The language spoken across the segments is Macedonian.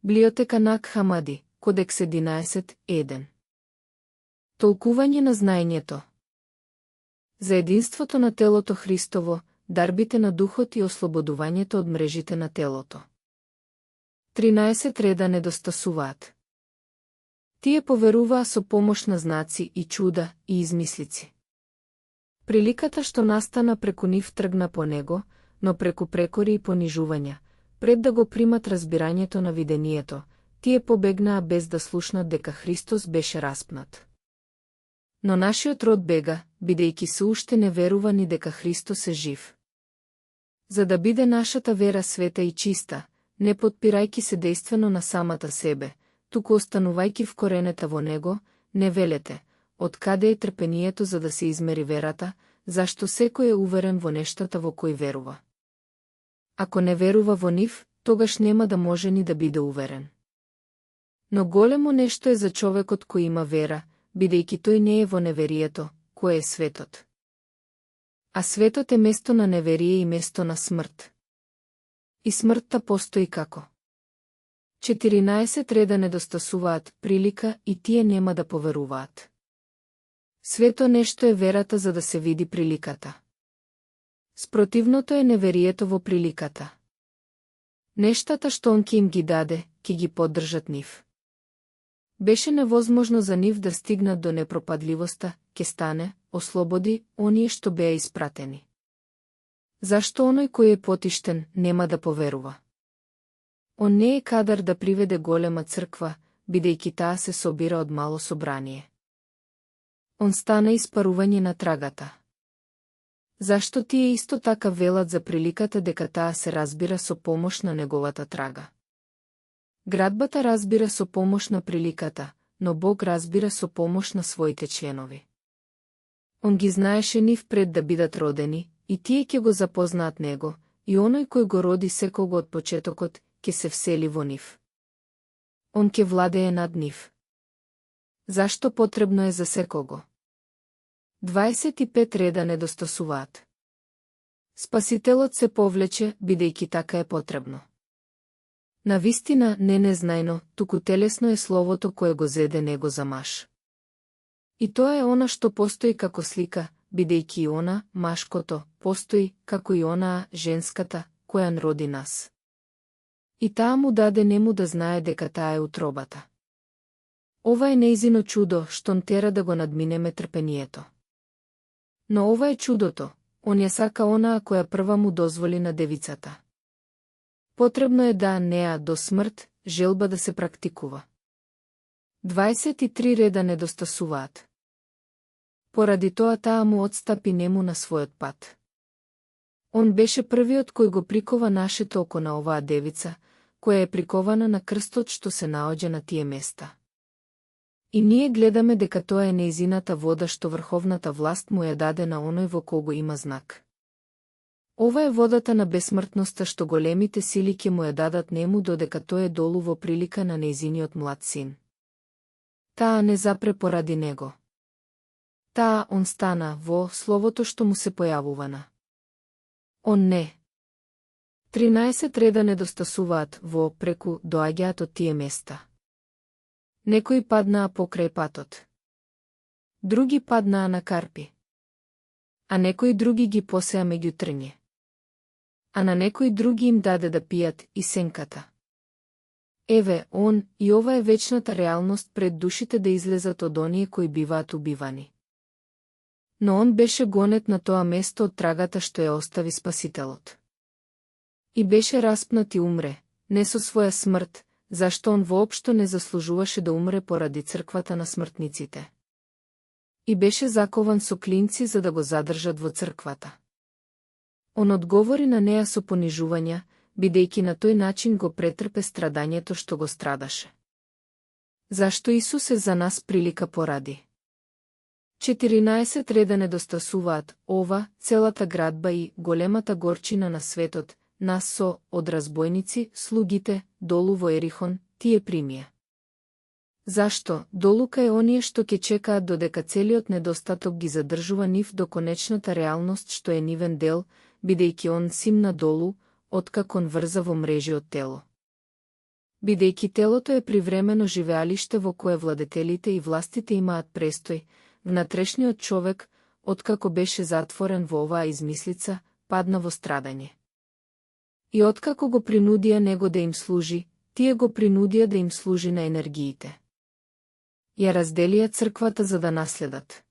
Библиотека Наг Хамади, Кодекс 11.1. Толкување на знаењето. За единството на телото Христово, дарбите на духот и ослободувањето од мрежите на телото. 13 реда недостасуваат. Тие поверуваа со помош на знаци и чуда и измислици. Приликата што настана преку нив тргна по него, но преку прекори и понижувања, пред да го примат разбирањето на видението, тие побегнаа без да слушнат дека Христос беше распнат. Но нашиот род бега, бидејќи се уште не верува ни дека Христос е жив. За да биде нашата вера света и чиста, не подпирајќи се действено на самата себе, туку останувајќи вкоренета во него, не велете, од каде е трпението за да се измери верата, зашто секој е уверен во нештата во кои верува. Ако не верува во нив, тогаш нема да може ни да биде уверен. Но големо нешто е за човекот кој има вера, бидејќи тој не е во неверието, кое е светот. А светот е место на неверие и место на смрт. И смртта постои како. 14 реда недостасуваат прилика и тие нема да поверуваат. Свето нешто е верата за да се види приликата. Спротивното е неверието во приликата. Нештата што он ќе им ги даде, ќе ги поддржат нив. Беше невозможно за нив да стигнат до непропадливоста, ќе стане, ослободи, оние што беа испратени. Зашто оној кој е потиштен, нема да поверува? Он не е кадар да приведе голема црква, бидејќи таа се собира од мало собрание. Он стана испарување на трагата. Зашто тие исто така велат за приликата дека таа се разбира со помош на неговата трага? Градбата разбира со помош на приликата, но Бог разбира со помош на своите членови. Он ги знаеше нив пред да бидат родени, и тие ќе го запознаат него, и оној кој го роди секого од почетокот, ќе се всели во нив. Он ќе владее над нив. Зашто потребно е за секого? 25 реда недостасуваат. Спасителот се повлече, бидејќи така е потребно. Навистина не незнајно, туку телесно е словото кое го зеде него за маж. И тоа е она што постои како слика, бидејќи и она, машкото, постои, како и онаа, женската, која роди нас. И таа му даде нему да знае дека таа е утробата. Ова е нејзино чудо, што тера да го надминеме трпението. Но ова е чудото, он ја сака онаа која прва му дозволи на девицата. Потребно е да неа до смрт, желба да се практикува. 23 реда недостасуваат. Поради тоа таа му отстапи нему на својот пат. Он беше првиот кој го прикова нашето око на оваа девица, која е прикована на крстот што се наоѓа на тие места. И ние гледаме дека тоа е нејзината вода што врховната власт му ја даде на оној во кого има знак. Ова е водата на бесмртноста што големите сили ќе му ја дадат нему додека тој е долу во прилика на нејзиниот млад син. Таа не запре поради него. Таа он стана во словото што му се појавувана. Он не. 13 реда недостасуваат во преку доаѓаат од тие места. Некои паднаа покрај патот. Други паднаа на карпи. А некои други ги посеа меѓу трње. А на некои други им даде да пијат и сенката. Еве, он, и ова е вечната реалност пред душите да излезат од оние кои биваат убивани. Но он беше гонет на тоа место од трагата што ја остави Спасителот. И беше распнат и умре, не со своја смрт, зашто он воопшто не заслужуваше да умре поради црквата на смртниците. И беше закован со клинци за да го задржат во црквата. Он одговори на неа со понижувања, бидејќи на тој начин го претрпе страдањето што го страдаше. Зашто Исус е за нас прилика поради. 14 реда недостасуваат, ова, целата градба и големата горчина на светот, нас со, од разбойници, слугите, долу во Ерихон, тие примија. Зашто, долука е оние што ќе чекаат додека целиот недостаток ги задржува нив до конечната реалност што е нивен дел, бидејќи он симна долу, откако он врза во мрежи од тело. Бидејќи телото е привремено живеалиште во кое владетелите и властите имаат престој, внатрешниот човек, откако беше затворен во оваа измислица, падна во страдање. И откако го принудија него да им служи, тие го принудија да им служи на енергиите. Ја разделија црквата за да наследат.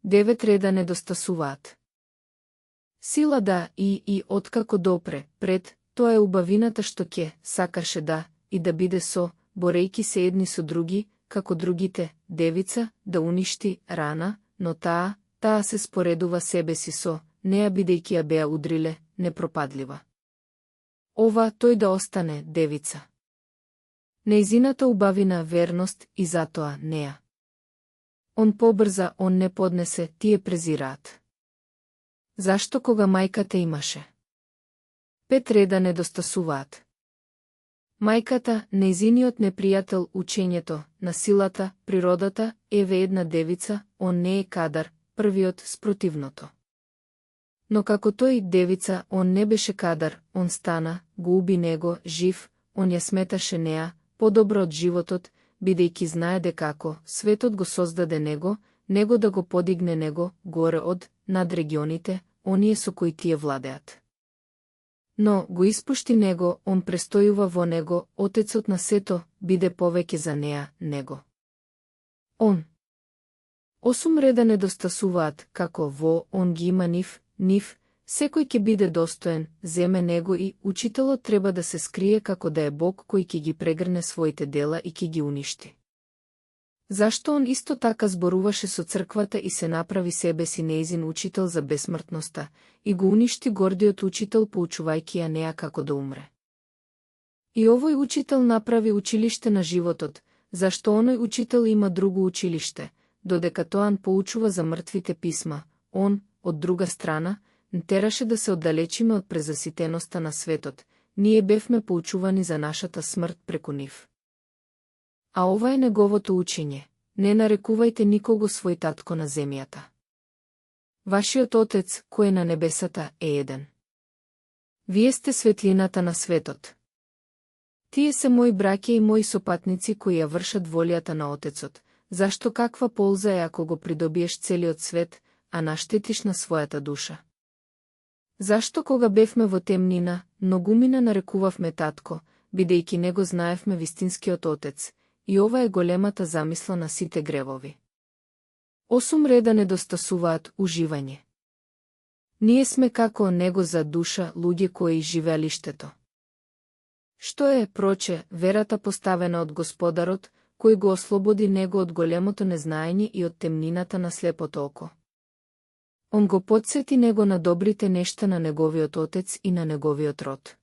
9 реда недостасуваат. Сила да и откако допре, пред, тоа е убавината што ќе сакаше да и да биде со, борејки се едни со други, како другите, девица, да уништи рана, но таа се споредува себе си со, неа бидејќи ја беа удриле, непропадлива. Ова тој да остане девица. Нејзината убавина верност и затоа неа. Он побрза, он не поднесе, тие презираат. Зашто кога мајката имаше? 5 реда недостасуваат. Мајката, нејзиниот непријател, учењето, насилата, природата, еве една девица, он не е кадар, првиот спротивното. Но како тој девица, он не беше кадар, он стана, го уби него, жив, он ја сметаше неа, подобро од животот, бидејќи знае дека ако светот го создаде него да го подигне него, горе од, над регионите, оние со кои тие владеат. Но, го испушти него, он престојува во него, отецот на сето, биде повеќе за неа, него. Он. 8 реда недостасуваат, како во, он ги има нив, секој ќе биде достоен, земе него и учителот треба да се скрие како да е Бог кој ќе ги прегрне своите дела и ќе ги уништи. Зашто он исто така зборуваше со црквата и се направи себе си нејзин учител за бесмртноста, и го уништи гордиот учител поучувајќи ја неа како да умре. И овој учител направи училиште на животот, зашто оној учител има друго училиште, додека тоа поучува за мртвите писма, он, од друга страна, тераше да се оддалечиме од презаситеноста на светот, ние бевме поучувани за нашата смрт преку нив. А ова е неговото учење, не нарекувајте никого свој татко на земјата. Вашиот Отец, кој е на небесата, е еден. Вие сте светлината на светот. Тие се мои браќа и мои сопатници кои ја вршат волјата на Отецот, зашто каква полза е ако го придобиеш целиот свет, а наштетиш на својата душа? Зашто кога бевме во темнина, многумина нарекувавме татко, бидејќи не го знаевме вистинскиот Отец, и ова е големата замисла на сите гревови. 8 реда недостасуваат, уживање. Ние сме како него за душа, луѓе кои живеалиштето. Што е, проче, верата поставена од Господарот, кој го ослободи него од големото незнаење и од темнината на слепото око. Он го потсети него на добрите нешта на неговиот Отец и на неговиот род.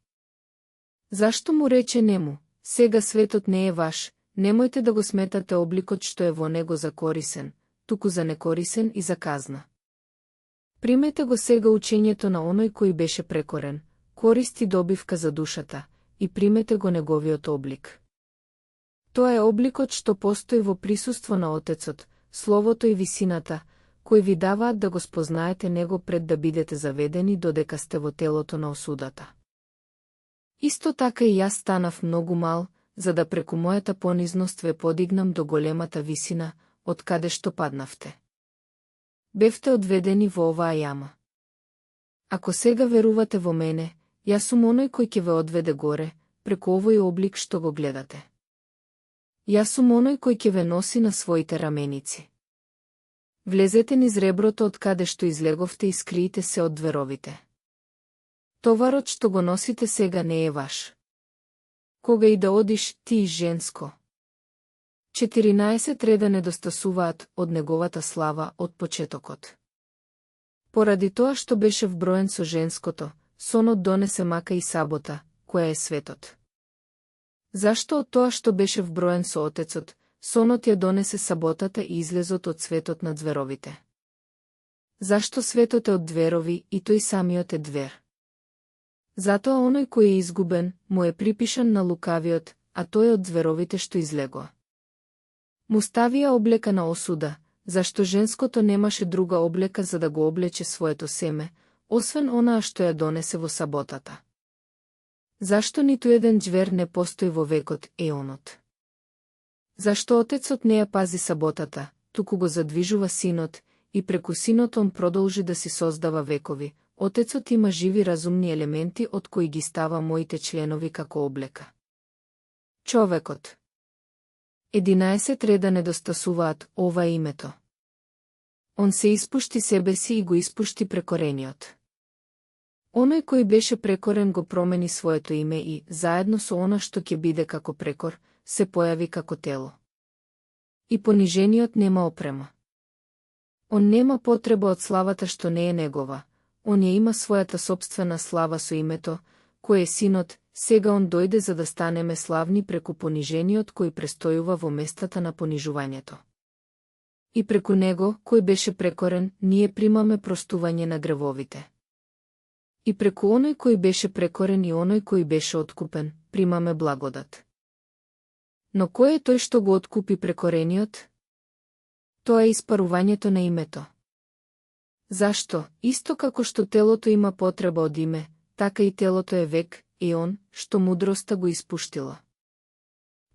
Зашто му рече нему, сега светот не е ваш, немојте да го сметате обликот што е во него за корисен, туку за некорисен и за казна. Примете го сега учењето на оној кој беше прекорен, користи добивка за душата, и примете го неговиот облик. Тоа е обликот што постои во присуство на Отецот, Словото и висината, кои ви даваат да го спознаете него пред да бидете заведени додека сте во телото на осудата. Исто така и јас станав многу мал, за да преку мојата понизност ве подигнам до големата висина, од каде што паднавте. Бевте одведени во оваа јама. Ако сега верувате во мене, јас сум оној кој ќе ве одведе горе, преку овој облик што го гледате. Јас сум оној кој ќе ве носи на своите раменици. Влезете низ реброто од каде што излеговте и скриите се од зверовите. Товарот што го носите сега не е ваш. Кога и да одиш, ти женско. 14 реда недостасуваат од неговата слава од почетокот. Поради тоа што беше вброен со женското, сонот донесе мака и сабота, која е светот. Зашто од тоа што беше вброен со Отецот, сонот ја донесе саботата и излезот од светот на зверовите? Зашто светот е од зверови и тој самиот е звер? Затоа оној кој е изгубен, му е припишан на лукавиот, а тој од зверовите што излего. Му ставија облека на осуда, зашто женското немаше друга облека за да го облече своето семе, освен онаа што ја донесе во саботата. Зашто ниту еден џвер не постои во векот еонот? Зашто Отецот не ја пази саботата, туку го задвижува Синот, и преку Синот он продолжи да си создава векови? Отецот има живи разумни елементи од кои ги става моите членови како облека. Човекот. 11 реда недостасуваат, ова е името. Он се испушти себе си и го испушти прекорениот. Оној кој беше прекорен го промени своето име и, заедно со она што ќе биде како прекор, се појави како тело. И понижениот нема опрема. Он нема потреба од славата што не е негова, он ја има својата собствена слава со името, кој е Синот, сега он дојде за да станеме славни преку понижениот кој престојува во местата на понижувањето. И преку него, кој беше прекорен, ние примаме простување на гревовите. И преку оној кој беше прекорен и оној кој беше откупен, примаме благодат. Но кој е тој што го откупи прекорениот? Тоа е испарувањето на името. Зашто, исто како што телото има потреба од име, така и телото е век, и он, што мудроста го испуштила.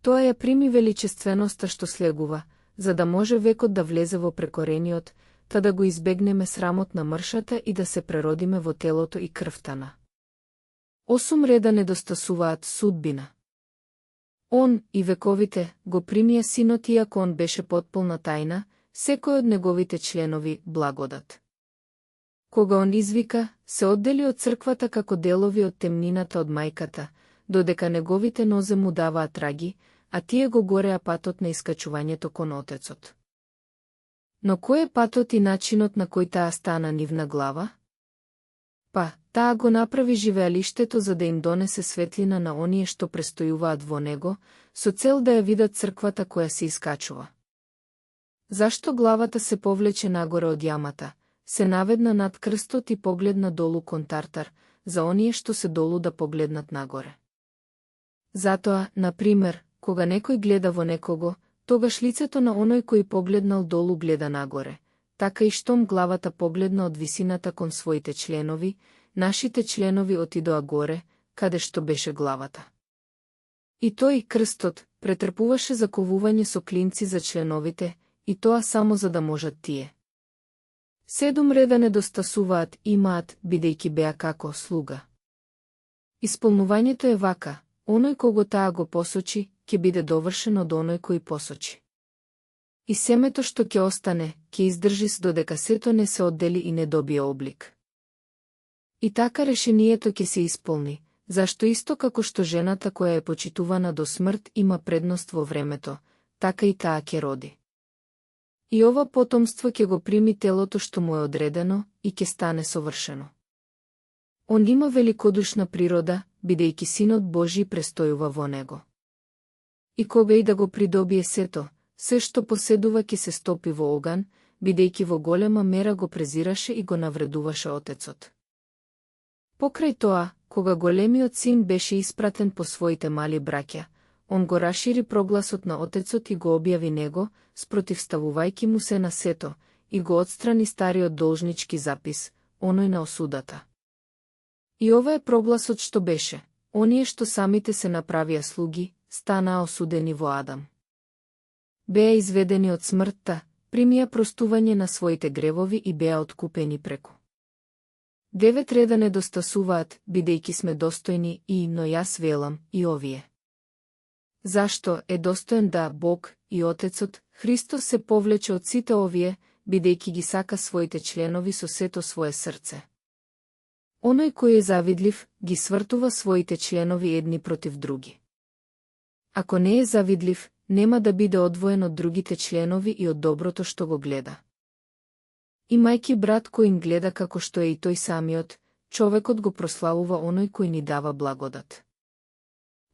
Тоа ја прими величественоста што слегува, за да може векот да влезе во прекорениот, та да го избегнеме срамот на мршата и да се преродиме во телото и крвта на. 8 реда недостасуваат, судбина. Он, и вековите, го примија Синот иако он беше потполна тајна, секој од неговите членови, благодат. Кога он извика, се оддели од црквата како делови од темнината од мајката, додека неговите нозе му даваат раги, а тие го гореа патот на искачувањето кон Отецот. Но кој е патот и начинот на кој таа стана нивна глава? Па, таа го направи живеалиштето за да им донесе светлина на оние што престојуваат во него, со цел да ја видат црквата која се искачува. Зашто главата се повлече нагоре од јамата, се наведна над крстот и погледна долу кон Тартар, за оние што се долу да погледнат нагоре. Затоа, например, кога некој гледа во некого, тогаш лицето на оној кој погледнал долу гледа нагоре, така и штом главата погледна од висината кон своите членови, нашите членови отидоа горе, каде што беше главата. И тој, крстот, претрпуваше заковување со клинци за членовите, и тоа само за да можат тие. 7 реда недостасуваат, имаат, бидејќи беа како слуга. Исполнувањето е вака, оној кого таа го посочи, ќе биде довршен од оној кој посочи. И семето што ќе остане, ќе издржи додека сето не се оддели и не добие облик. И така решението ќе се исполни, зашто исто како што жената која е почитувана до смрт има предност во времето, така и таа ќе роди. И ова потомство ќе го прими телото што му е одредено и ќе стане совршено. Он има великодушна природа, бидејќи Синот Божи престојува во него. И кога и да го придобие сето, се што поседува ќе се стопи во оган, бидејќи во голема мера го презираше и го навредуваше Отецот. Покрај тоа, кога големиот син беше испратен по своите мали браќа, он го расшири прогласот на Отецот и го објави него, спротивставувајќи му се на сето, и го отстрани стариот должнички запис, оној на осудата. И ова е прогласот што беше, оние што самите се направија слуги, станаа осудени во Адам. Беа изведени од смртта, примија простување на своите гревови и беа откупени преку. 9 реда недостасуваат, бидејќи сме достојни и, но јас велам, и овие. Зашто е достоен да Бог и Отецот, Христос се повлече од сите овие, бидејќи ги сака своите членови со сето свое срце. Оној кој е завидлив, ги свртува своите членови едни против други. Ако не е завидлив, нема да биде одвоен од другите членови и од доброто што го гледа. Имајќи брат кој им гледа како што е и тој самиот, човекот го прославува оној кој ни дава благодат.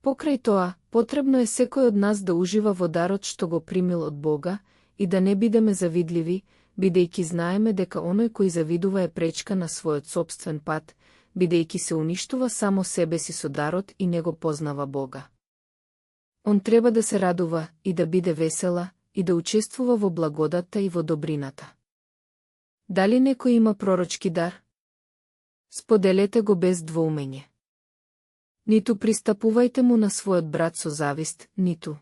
Покрај тоа, потребно е секој од нас да ужива во дарот што го примил од Бога и да не бидеме завидливи, бидејќи знаеме дека оној кој завидува е пречка на својот сопствен пат, бидејќи се уништува само себе си со дарот и не го познава Бога. Он треба да се радува и да биде весела и да учествува во благодатта и во добрината. Дали некој има пророчки дар? Споделете го без двоумење. Ниту пристапувајте му на својот брат со завист, ниту.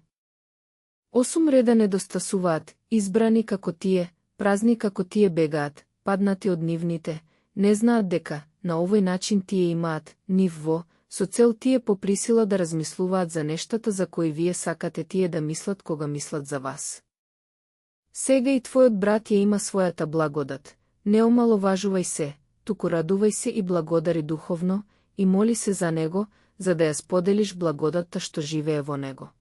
8 реда недостасуваат, избрани како тие, празни како тие бегаат, паднати од нивните, не знаат дека, на овој начин тие имаат, нив во, со цел тие по присила да размислуваат за нештата за кои вие сакате тие да мислат кога мислат за вас. Сега и твојот брат ја има својата благодат, не омаловажувај се, туку радувај се и благодари духовно, и моли се за него, за да ја споделиш благодатта што живее во него.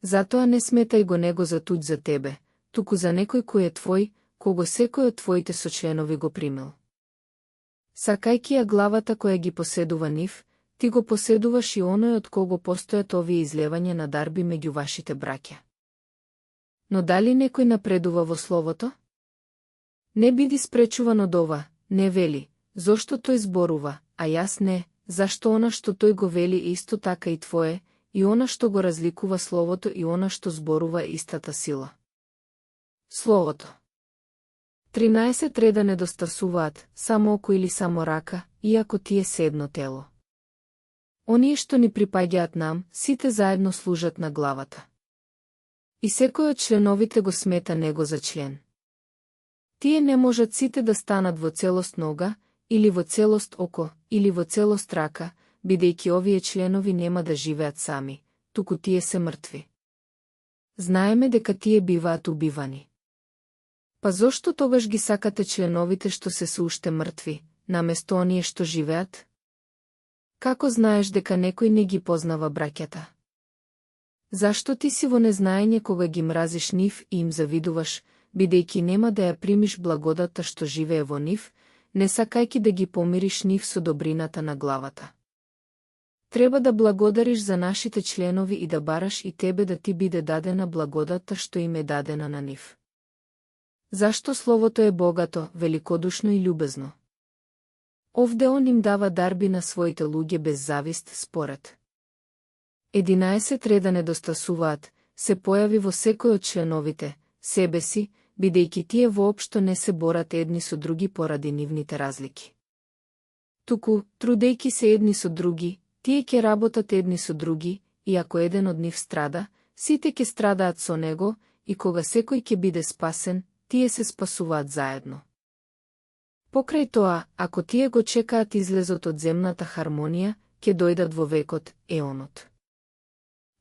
Затоа не сметај го него за туѓ за тебе, туку за некој кој е твој, кого секој од твоите сочленови го примил. Сакајки ја главата која ги поседува нив, ти го поседуваш и оној од кого постојат овие излевања на дарби меѓу вашите браќа. Но дали некој напредува во словото? Не биди спречуван од ова, не вели, зошто тој зборува, а јас не, зашто она што тој го вели исто така и твое, и она што го разликува словото и она што зборува е истата сила. Словото. 13 реда недостасуваат, само око или само рака, иако тие се едно тело. Оние што ни припаѓаат нам, сите заедно служат на главата. И секој од членовите го смета него за член. Тие не можат сите да станат во целост нога, или во целост око, или во целост рака, бидејќи овие членови нема да живеат сами, туку тие се мртви. Знаеме дека тие биваат убивани. Па зошто тогаш ги сакате членовите што се уште мртви, наместо оние што живеат? Како знаеш дека некој не ги познава браќата? Зашто ти си во незнаење кога ги мразиш нив и им завидуваш, бидејќи нема да ја примиш благодата што живее во нив, не сакајки да ги помириш нив со добрината на главата. Треба да благодариш за нашите членови и да бараш и тебе да ти биде дадена благодата што им е дадена на нив. Зашто словото е богато, великодушно и љубезно? Овде он им дава дарби на своите луѓе без завист според. 11 реда недостасуваат, се појави во секој од членовите, себе си, бидејќи тие воопшто не се борат едни со други поради нивните разлики. Туку, трудејќи се едни со други, тие ќе работат едни со други, и ако еден од нив страда, сите ќе страдаат со него, и кога секој ќе биде спасен, тие се спасуваат заедно. Покрај тоа, ако тие го чекаат излезот од земната хармонија, ќе дојдат во векот, еонот.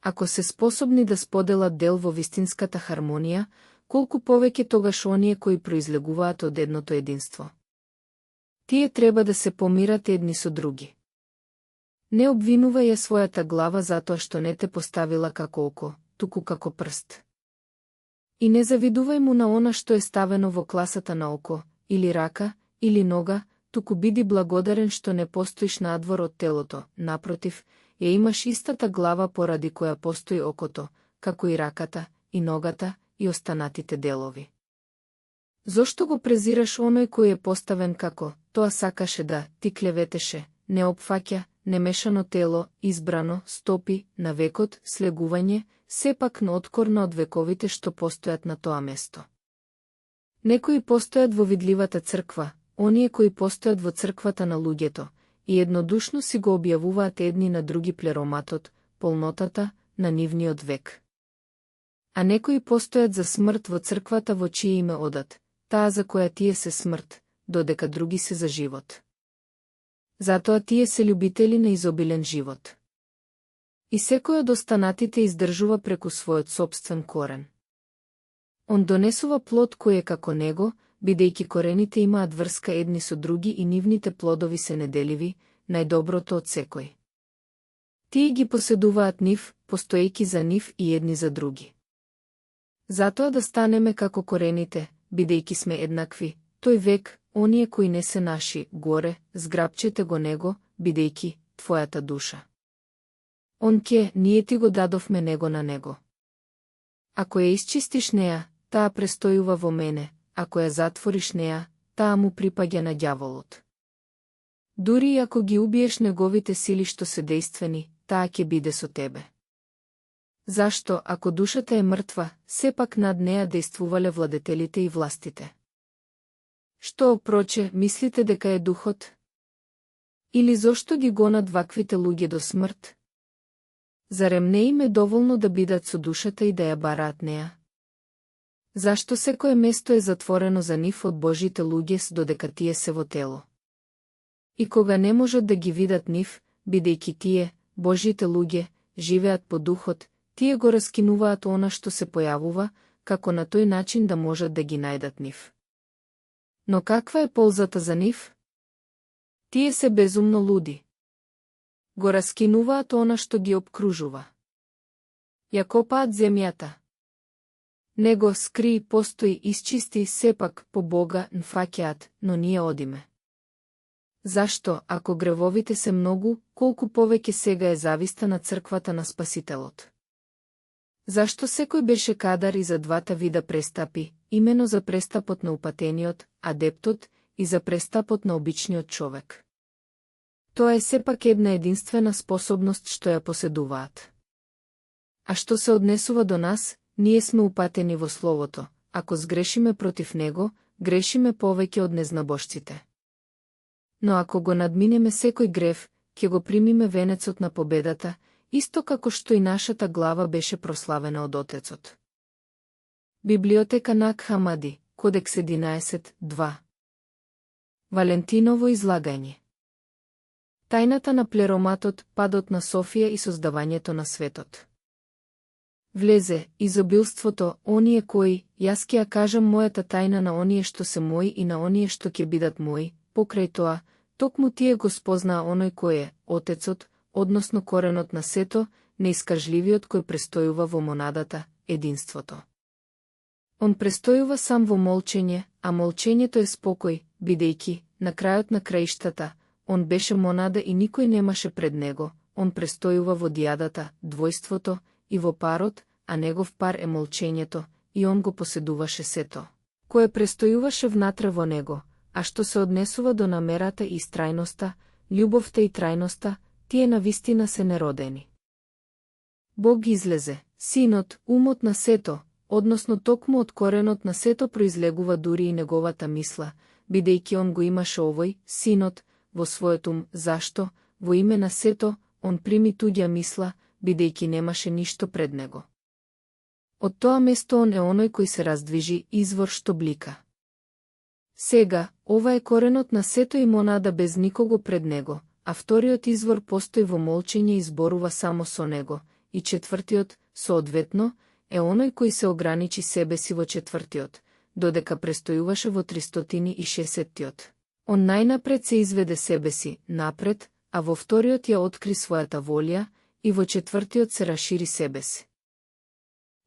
Ако се способни да споделат дел во вистинската хармонија, колку повеќе тогаш оние кои произлегуваат од едното единство. Тие треба да се помират едни со други. Не обвинувај ја својата глава затоа што не те поставила како око, туку како прст. И не завидувај му на она што е ставено во класата на око, или рака, или нога, туку биди благодарен што не постоиш надвор од телото, напротив, ја имаш истата глава поради која постои окото, како и раката, и ногата, и останатите делови. Зошто го презираш оној кој е поставен како, тоа сакаше да, ти клеветеше, не опфаќа, немешано тело, избрано, стопи, на векот, слегување, сепак наоткорно од вековите што постојат на тоа место. Некои постојат во видливата црква, оние кои постојат во црквата на луѓето, и еднодушно си го објавуваат едни на други плероматот, полнотата, на нивниот век. А некои постојат за смрт во црквата во чие име одат, таа за која тие се смрт, додека други се за живот. Затоа тие се љубители на изобилен живот. И секој од останатите издржува преку својот сопствен корен. Он донесува плод кој е како него, бидејќи корените имаат врска едни со други и нивните плодови се неделиви, најдоброто од секој. Тие ги поседуваат нив, постоејќи за нив и едни за други. Затоа да станеме како корените, бидејќи сме еднакви, тој век, оние кои не се наши, горе, зграбчете го него, бидејќи твојата душа. Он ке, ние ти го дадовме него на него. Ако ја исчистиш неа, таа престојува во мене, ако ја затвориш неа, таа му припаѓа на ѓаволот. Дури и ако ги убиеш неговите сили што се дејствени, таа ќе биде со тебе. Зашто, ако душата е мртва, сепак над неа дејствувале владетелите и властите. Што опроче, мислите дека е духот? Или зошто ги гонат ваквите луѓе до смрт? Зарем не им е доволно да бидат со душата и да ја бараат неа? Зашто секое место е затворено за нив од Божите луѓе додека тие се во тело? И кога не можат да ги видат нив, бидејќи тие, Божите луѓе, живеат по духот, тие го раскинуваат она што се појавува, како на тој начин да можат да ги најдат нив. Но каква е ползата за нив? Тие се безумно луди. Го раскинуваат она што ги обкружува. Ја копаат земјата. Него скри, постои, исчисти, сепак по Бога нфаќаат, но ние одиме. Зашто, ако гревовите се многу, колку повеќе сега е зависта на црквата на Спасителот? Зашто секој беше кадар и за двата вида престапи, имено за престапот на упатениот, адептот, и за престапот на обичниот човек? Тоа е сепак една единствена способност што ја поседуваат. А што се однесува до нас, ние сме упатени во Словото, ако сгрешиме против него, грешиме повеќе од незнабожците. Но ако го надминеме секој грев, ќе го примиме венецот на победата, исто како што и нашата глава беше прославена од Отецот. Библиотека Наг Хамади, Кодекс 11.2. Валентиново излагање. Тајната на плероматот, падот на Софија и создавањето на светот. Влезе, изобилството, оние кои, јас ќе ја кажам мојата тајна на оние што се мои и на оние што ќе бидат мои, покрај тоа, токму тие го спознаа оној кој е, Отецот, односно коренот на сето, неискажливиот кој престојува во монадата, единството. Он престојува сам во молчење, а молчењето е спокој, бидејќи, на крајот на краиштата, он беше монада и никој немаше пред него, он престојува во дијадата, двојството, и во парот, а негов пар е молчењето, и он го поседуваше сето, кое престојуваше внатре во него, а што се однесува до намерата и истрајноста, љубовта и трајноста, тие навистина се неродени. Бог излезе, Синот, умот на сето, односно токму од коренот на сето произлегува дури и неговата мисла, бидејќи он го имаше овој, Синот, во својот ум, зашто, во име на сето, он прими туѓа мисла, бидејќи немаше ништо пред него. Од тоа место он е оној кој се раздвижи, извор што блика. Сега, ова е коренот на сето и монада без никого пред него, а вториот извор постои во молчење и зборува само со него, и четвртиот, соодветно, е оној кој се ограничи себе си во четвртиот, додека престојуваше во 360-тиот. Он најнапред се изведе себе си, напред, а во вториот ја откри својата волја, и во четвртиот се расшири себе си.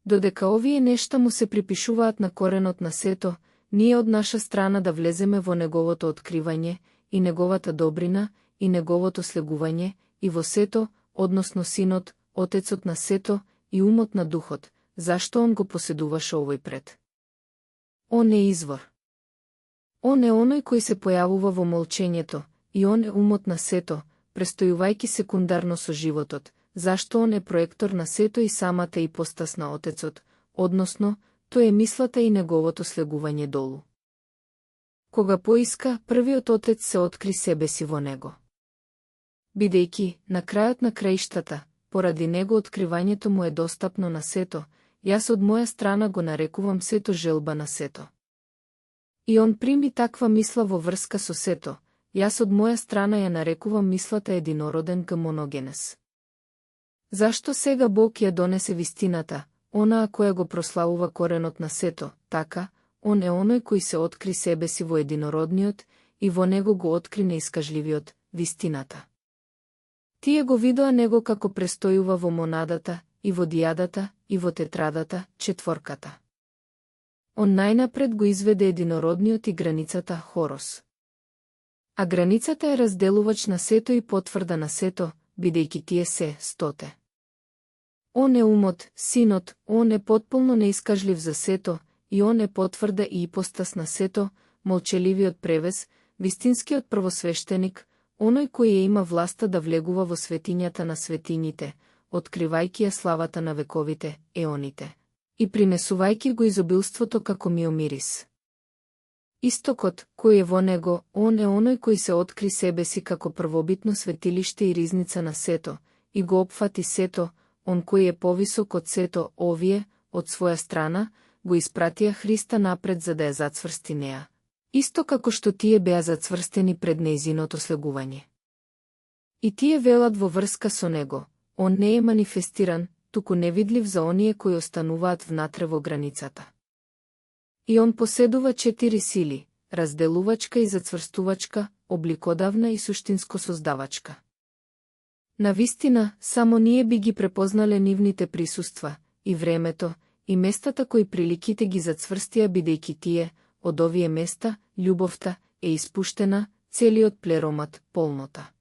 Додека овие нешта му се припишуваат на коренот на сето, ние од наша страна да влеземе во неговото откривање, и неговата добрина, и неговото слегување, и во сето, односно Синот, Отецот на сето, и умот на Духот, зашто он го поседуваше овој пред. Он е извор. Он е оној кој се појавува во молчењето, и он е умот на сето, престојувајќи секундарно со животот, зашто он е проектор на сето и самата ипостас на Отецот, односно, тој е мислата и неговото слегување долу. Кога поиска, првиот Отец се откри себе си во него. Бидејќи, на крајот на краиштата, поради него откривањето му е достапно на сето, јас од моја страна го нарекувам сето желба на сето. И он прими таква мисла во врска со сето, јас од моја страна ја нарекувам мислата единороден гмоногенес. Зашто сега Бог ја донесе вистината, онаа која го прославува коренот на сето, така, он е оној кој се откри себе си во единородниот, и во него го откри неискажливиот, вистината. Тие го видоа него како престојува во монадата, и во дијадата, и во тетрадата, четворката. Он најнапред го изведе единородниот и границата Хорос. А границата е разделувач на сето и потврда на сето, бидејќи тие се стоте. Он е умот, Синот, он е потполно неискажлив за сето, и он е потврда и ипостас на сето, молчеливиот превес, вистинскиот првосвештеник, оној кој ја има власта да влегува во светињата на светињите, откривајќи ја славата на вековите, еоните, и принесувајќи го изобилството како миомирис. Истокот, кој е во него, он е оној кој се откри себе си како првобитно светилиште и ризница на сето, и го опфати сето, он кој е повисок од сето, овие, од своја страна, го испратија Христа напред за да ја зацврсти неа. Исто како што тие беа зацврстени пред нејзиното слегување. И тие велат во врска со него, он не е манифестиран, туку невидлив за оние кои остануваат внатре во границата. И он поседува 4 сили, разделувачка и зацврстувачка, обликодавна и суштинско создавачка. Навистина, само ние би ги препознале нивните присуства, и времето, и местата кои приликите ги зацврстија бидејќи тие, од овие места, љубовта, е испуштена, целиот плеромат, полнота.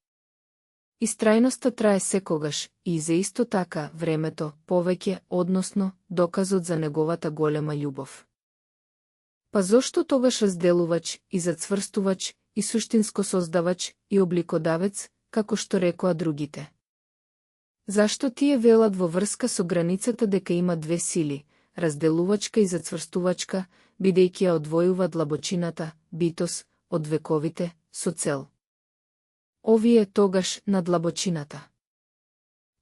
Истрајноста трае секогаш, и за исто така, времето, повеќе, односно, доказот за неговата голема љубов. Па зошто тогаш разделувач, и зацврстувач, и суштинско создавач, и обликодавец, како што рекоа другите? Зашто тие велат во врска со границата дека има 2 сили, разделувачка и зацврстувачка, бидејќи ја одвојува длабочината, битос, од вековите, со цел? Овие тогаш на длабочината.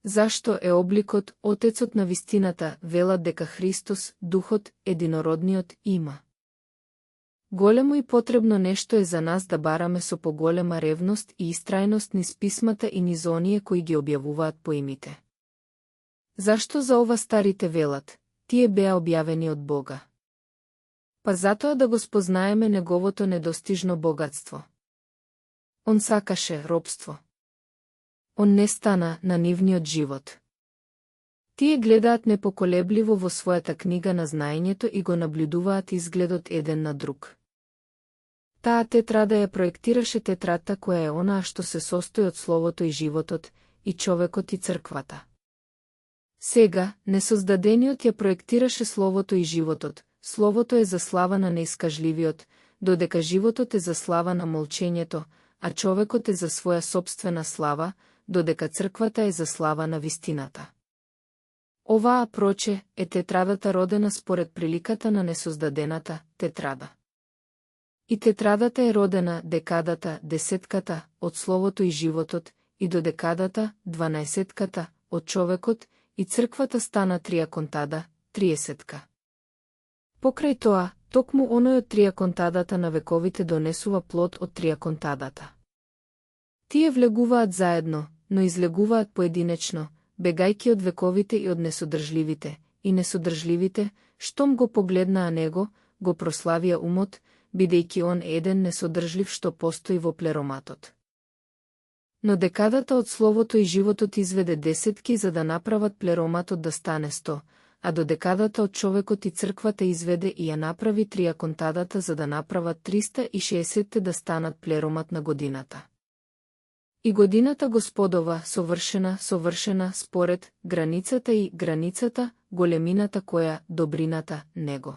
Зашто е обликот, Отецот на вистината, велат дека Христос, Духот, единородниот, има? Големо и потребно нешто е за нас да бараме со поголема ревност и истрајност низ писмата и низ оние кои ги објавуваат поимите. Зашто за ова старите велат, тие беа објавени од Бога? Па затоа да го спознаеме неговото недостижно богатство. Он сакаше робство. Он не стана на нивниот живот. Тие гледаат непоколебливо во својата книга на знаењето и го наблюдуваат изгледот еден на друг. Таа тетрада ја проектираше тетрата која е онаа што се состои од Словото и животот, и човекот и црквата. Сега, несоздадениот ја проектираше Словото и животот, Словото е за слава на неискажливиот, додека животот е за слава на молчењето, а човекот е за своја собствена слава, додека црквата е за слава на вистината. Оваа проче е тетрадата родена според приликата на несоздадената тетрада. И тетрадата е родена декадата, десетката, од Словото и животот, и до декадата, 12-ката, од човекот, и црквата стана триаконтада, 30-ка. Покрај тоа, токму оној од триаконтадата на вековите донесува плод од триаконтадата. Тие влегуваат заедно, но излегуваат поединечно, бегајки од вековите и од несодржливите, и несодржливите, штом го погледнаа него, го прославија умот, бидејќи он еден несодржлив што постои во плероматот. Но декадата од Словото и животот изведе десетки за да направат плероматот да стане 100, а до декадата од човекот и црквата изведе и ја направи триаконтадата за да направат 360 да станат плеромат на годината. И годината Господова, совршена според границата и границата, големината која, добрината, него.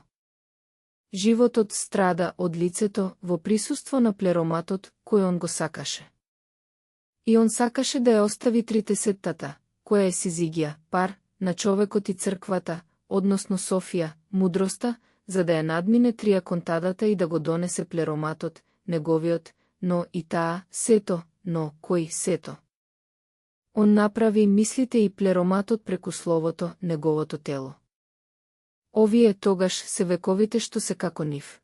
Животот страда од лицето во присуство на плероматот, кој он го сакаше. И он сакаше да ја остави 30-тата, која е Сизигија, пар, на човекот и црквата, односно Софија, мудроста, за да ја надмине триаконтадата и да го донесе плероматот, неговиот, но и таа, сето, но кој сето. Он направи мислите и плероматот преку Словото, неговото тело. Овие тогаш се вековите што се како нив.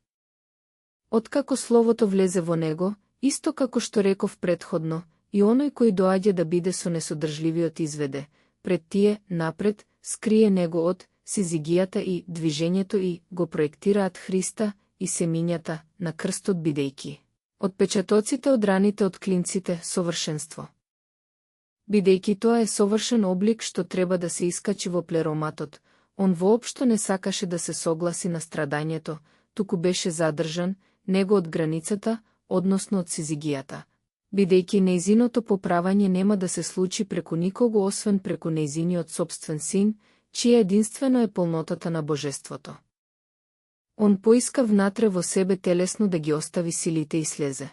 Откако Словото влезе во него, исто како што реков претходно, и оној кој доаѓа да биде со несодржливиот изведе, пред тие, напред, скрие него од Сизигијата и движењето и го проектираат Христа и семињата на крстот бидејќи. Од печатоците од раните од клинците совршенство. Бидејќи тоа е совршен облик што треба да се искачи во плероматот, он воопшто не сакаше да се согласи на страдањето, туку беше задржан, него од границата, односно од Сизигијата, бидејќи нејзиното поправање нема да се случи преку никого освен преку нејзиниот собствен син, чија единствено е полнотата на божеството. Он поиска внатре во себе телесно да ги остави силите и слезе.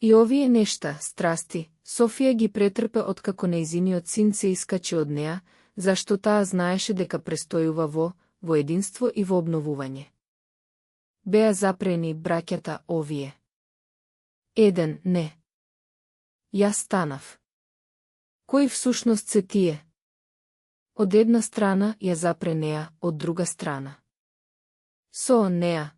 И овие нешта, страсти, Софија ги претрпе откако нејзиниот син се искачи од неа, зашто таа знаеше дека престојува во единство и во обновување. Беа запрени браќата овие. Еден, не. Јас станав. Кои всушност се тие? Од една страна ја запре неа, од друга страна со неа.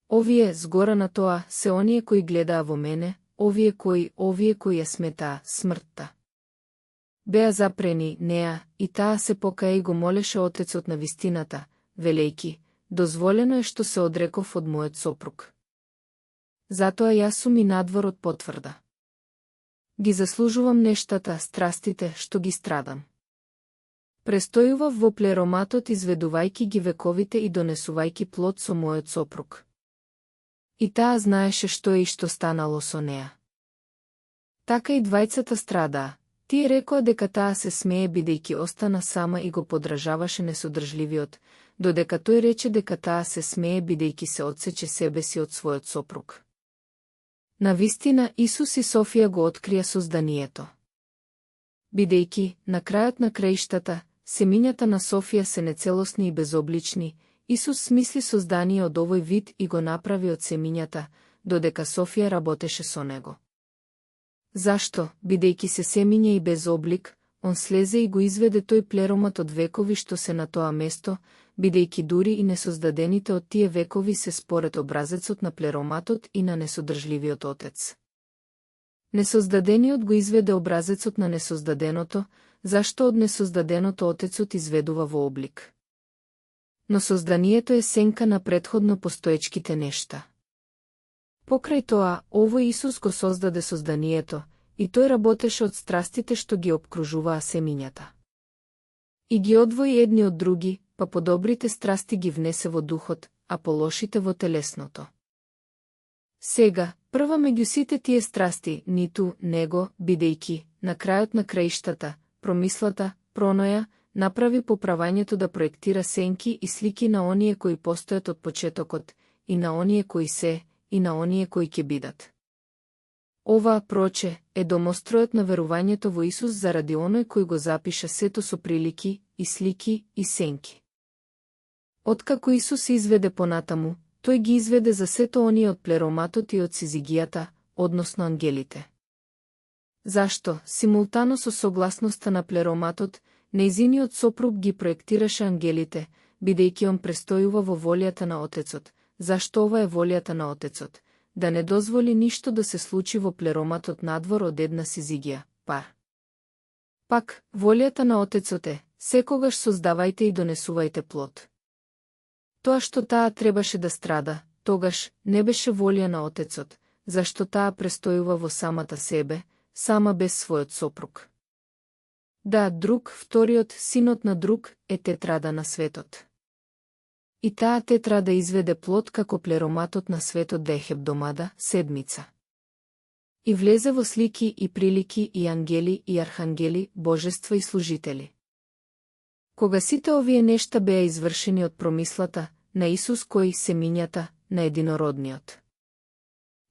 Овие, згора на тоа, се оние кои гледаа во мене, овие кои ја сметаа смртта. Беа запрени неа, и таа се покаја и го молеше Отецот на вистината, велејки, дозволено е што се одреков од мојот сопруг. Затоа јас сум и надвор од потврда. Ги заслужувам нештата, страстите, што ги страдам. Престојував во плероматот изведувајки ги вековите и донесувајки плод со мојот сопруг. И таа знаеше што е и што станало со неа. Така и двајцата страдаа. Тие рекоа дека таа се смее бидејќи остана сама и го подражаваше несодржливиот, додека тој рече дека таа се смее бидејќи се отсече себе си од својот сопруг. Навистина Исус и Софија го открија созданието. Бидејќи, на крајот на краиштата, семињата на Софија се нецелосни и безоблични, Исус смисли создание од овој вид и го направи од семињата, додека Софија работеше со него. Зашто, бидејќи се семиња и без облик, он слезе и го изведе тој плеромат од векови што се на тоа место, бидејќи дури и несоздадените од тие векови се според образецот на плероматот и на несодржливиот Отец. Несоздадениот го изведе образецот на несоздаденото, зашто од несоздаденото Отецот изведува во облик. Но созданието е сенка на претходно постоечките нешта. Покрај тоа, овој Исус го создаде созданието, и тој работеше од страстите што ги обкружуваа семињата. И ги одвои едни од други, па по добрите страсти ги внесе во духот, а по лошите во телесното. Сега, прва меѓу сите тие страсти, ниту него, бидејќи, на крајот на краиштата, промислата, проноја, направи поправањето да проектира сенки и слики на оние кои постојат од почетокот, и на оние кои се, и на оние кои ќе бидат. Ова, проче, е домостројот на верувањето во Исус заради оној кој го запиша сето со прилики, и слики, и сенки. Откако Исус се изведе понатаму, тој ги изведе за сето оние од плероматот и од сизигијата, односно ангелите. Зашто, симултано со согласноста на плероматот, нејзиниот сопруг ги проектираше ангелите, бидејќи он престојува во волјата на Отецот. Зашто ова е волјата на Отецот? Да не дозволи ништо да се случи во плероматот надвор од една сизигија, Пак, волјата на Отецот е, секогаш создавајте и донесувајте плод. Тоа што таа требаше да страда, тогаш не беше волја на Отецот, зашто таа престојува во самата себе, сама без својот сопруг. Да, друг, вториот, синот на друг, е тетрада на светот. И таа тетрада изведе плод како плероматот на светот да е хебдомада, седмица. И влезе во слики и прилики и ангели и архангели, божества и служители. Кога сите овие нешта беа извршени од промислата, на Исус кој семињата, на единородниот.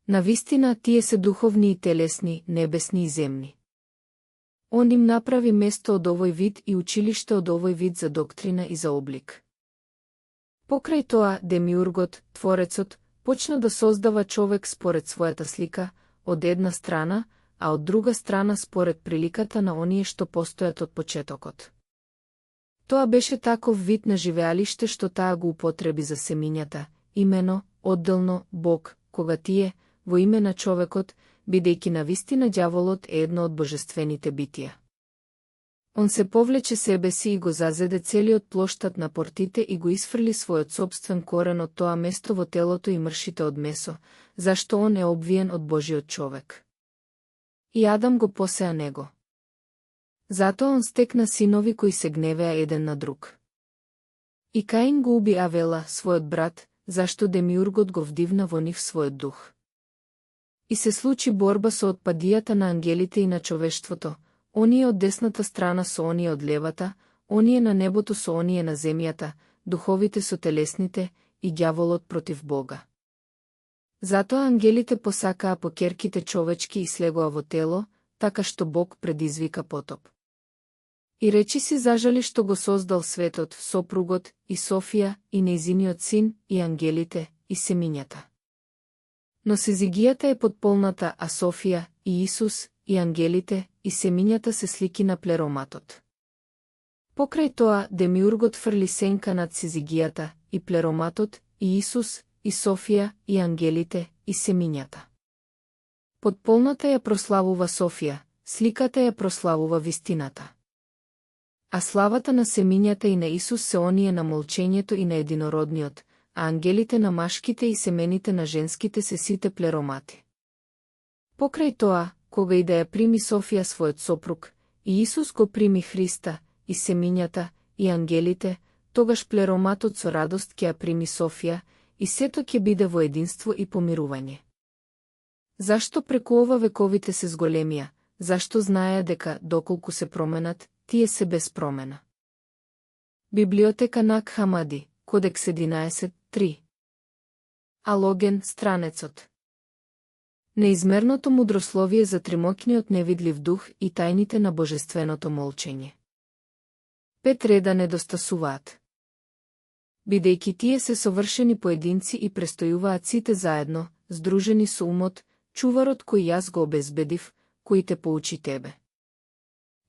Навистина тие се духовни и телесни, небесни и земни. Он им направи место од овој вид и училиште од овој вид за доктрина и за облик. Покрај тоа, демиургот, творецот, почна да создава човек според својата слика, од една страна, а од друга страна според приликата на оние што постојат од почетокот. Тоа беше таков вид на живеалиште што таа го употреби за семињата, имено, одделно, Бог, кога тие, во име на човекот, бидејќи навистина ѓаволот е едно од божествените битија. Он се повлече себе си и го зазеде целиот плоштад на портите и го исфрли својот собствен корен од тоа место во телото и мршите од месо, зашто он е обвиен од Божиот човек. И Адам го посеа него. Затоа он стекна синови кои се гневеа еден на друг. И Каин го уби Авела, својот брат, зашто демиургот го вдивна во нив својот дух. И се случи борба со отпадијата на ангелите и на човештвото, оние од десната страна со оние од левата, оние на небото со оние на земјата, духовите со телесните и ѓаволот против Бога. Затоа ангелите посакаа покерките човечки и слегоа во тело, така што Бог предизвика потоп. И речи си зажали што го создал светот, сопругот, и Софија, и нејзиниот син, и ангелите, и семињата. Но Сезигијата е подполната, а Софија, и Исус, и ангелите, и семињата се слики на плероматот. Покрај тоа, Демиургот фрли сенка над Сезигијата, и плероматот, и Исус, и Софија, и ангелите, и семињата. Подполната ја прославува Софија, сликата ја прославува вистината. А славата на семињата и на Исус се оние на молчењето и на единородниот, а ангелите на машките и семените на женските се сите плеромати. Покрај тоа, кога и да ја прими Софија својот сопруг, и Исус го прими Христа, и семињата, и ангелите, тогаш плероматот со радост ќе ја прими Софија, и сето ќе биде во единство и помирување. Зашто преку ова вековите се зголемија, зашто знаеа дека, доколку се променат, тие се без промена. Библиотека Нак Хамади, Кодекс 11.3. Алоген, странецот. Неизмерното мудрословие за тримокниот невидлив дух и тајните на божественото молчење. 5 реда недостасуваат. Бидејќи тие се совршени поединци и престојуваат сите заедно, здружени со умот, чуварот кој јас го обезбедив, кој те поучи тебе.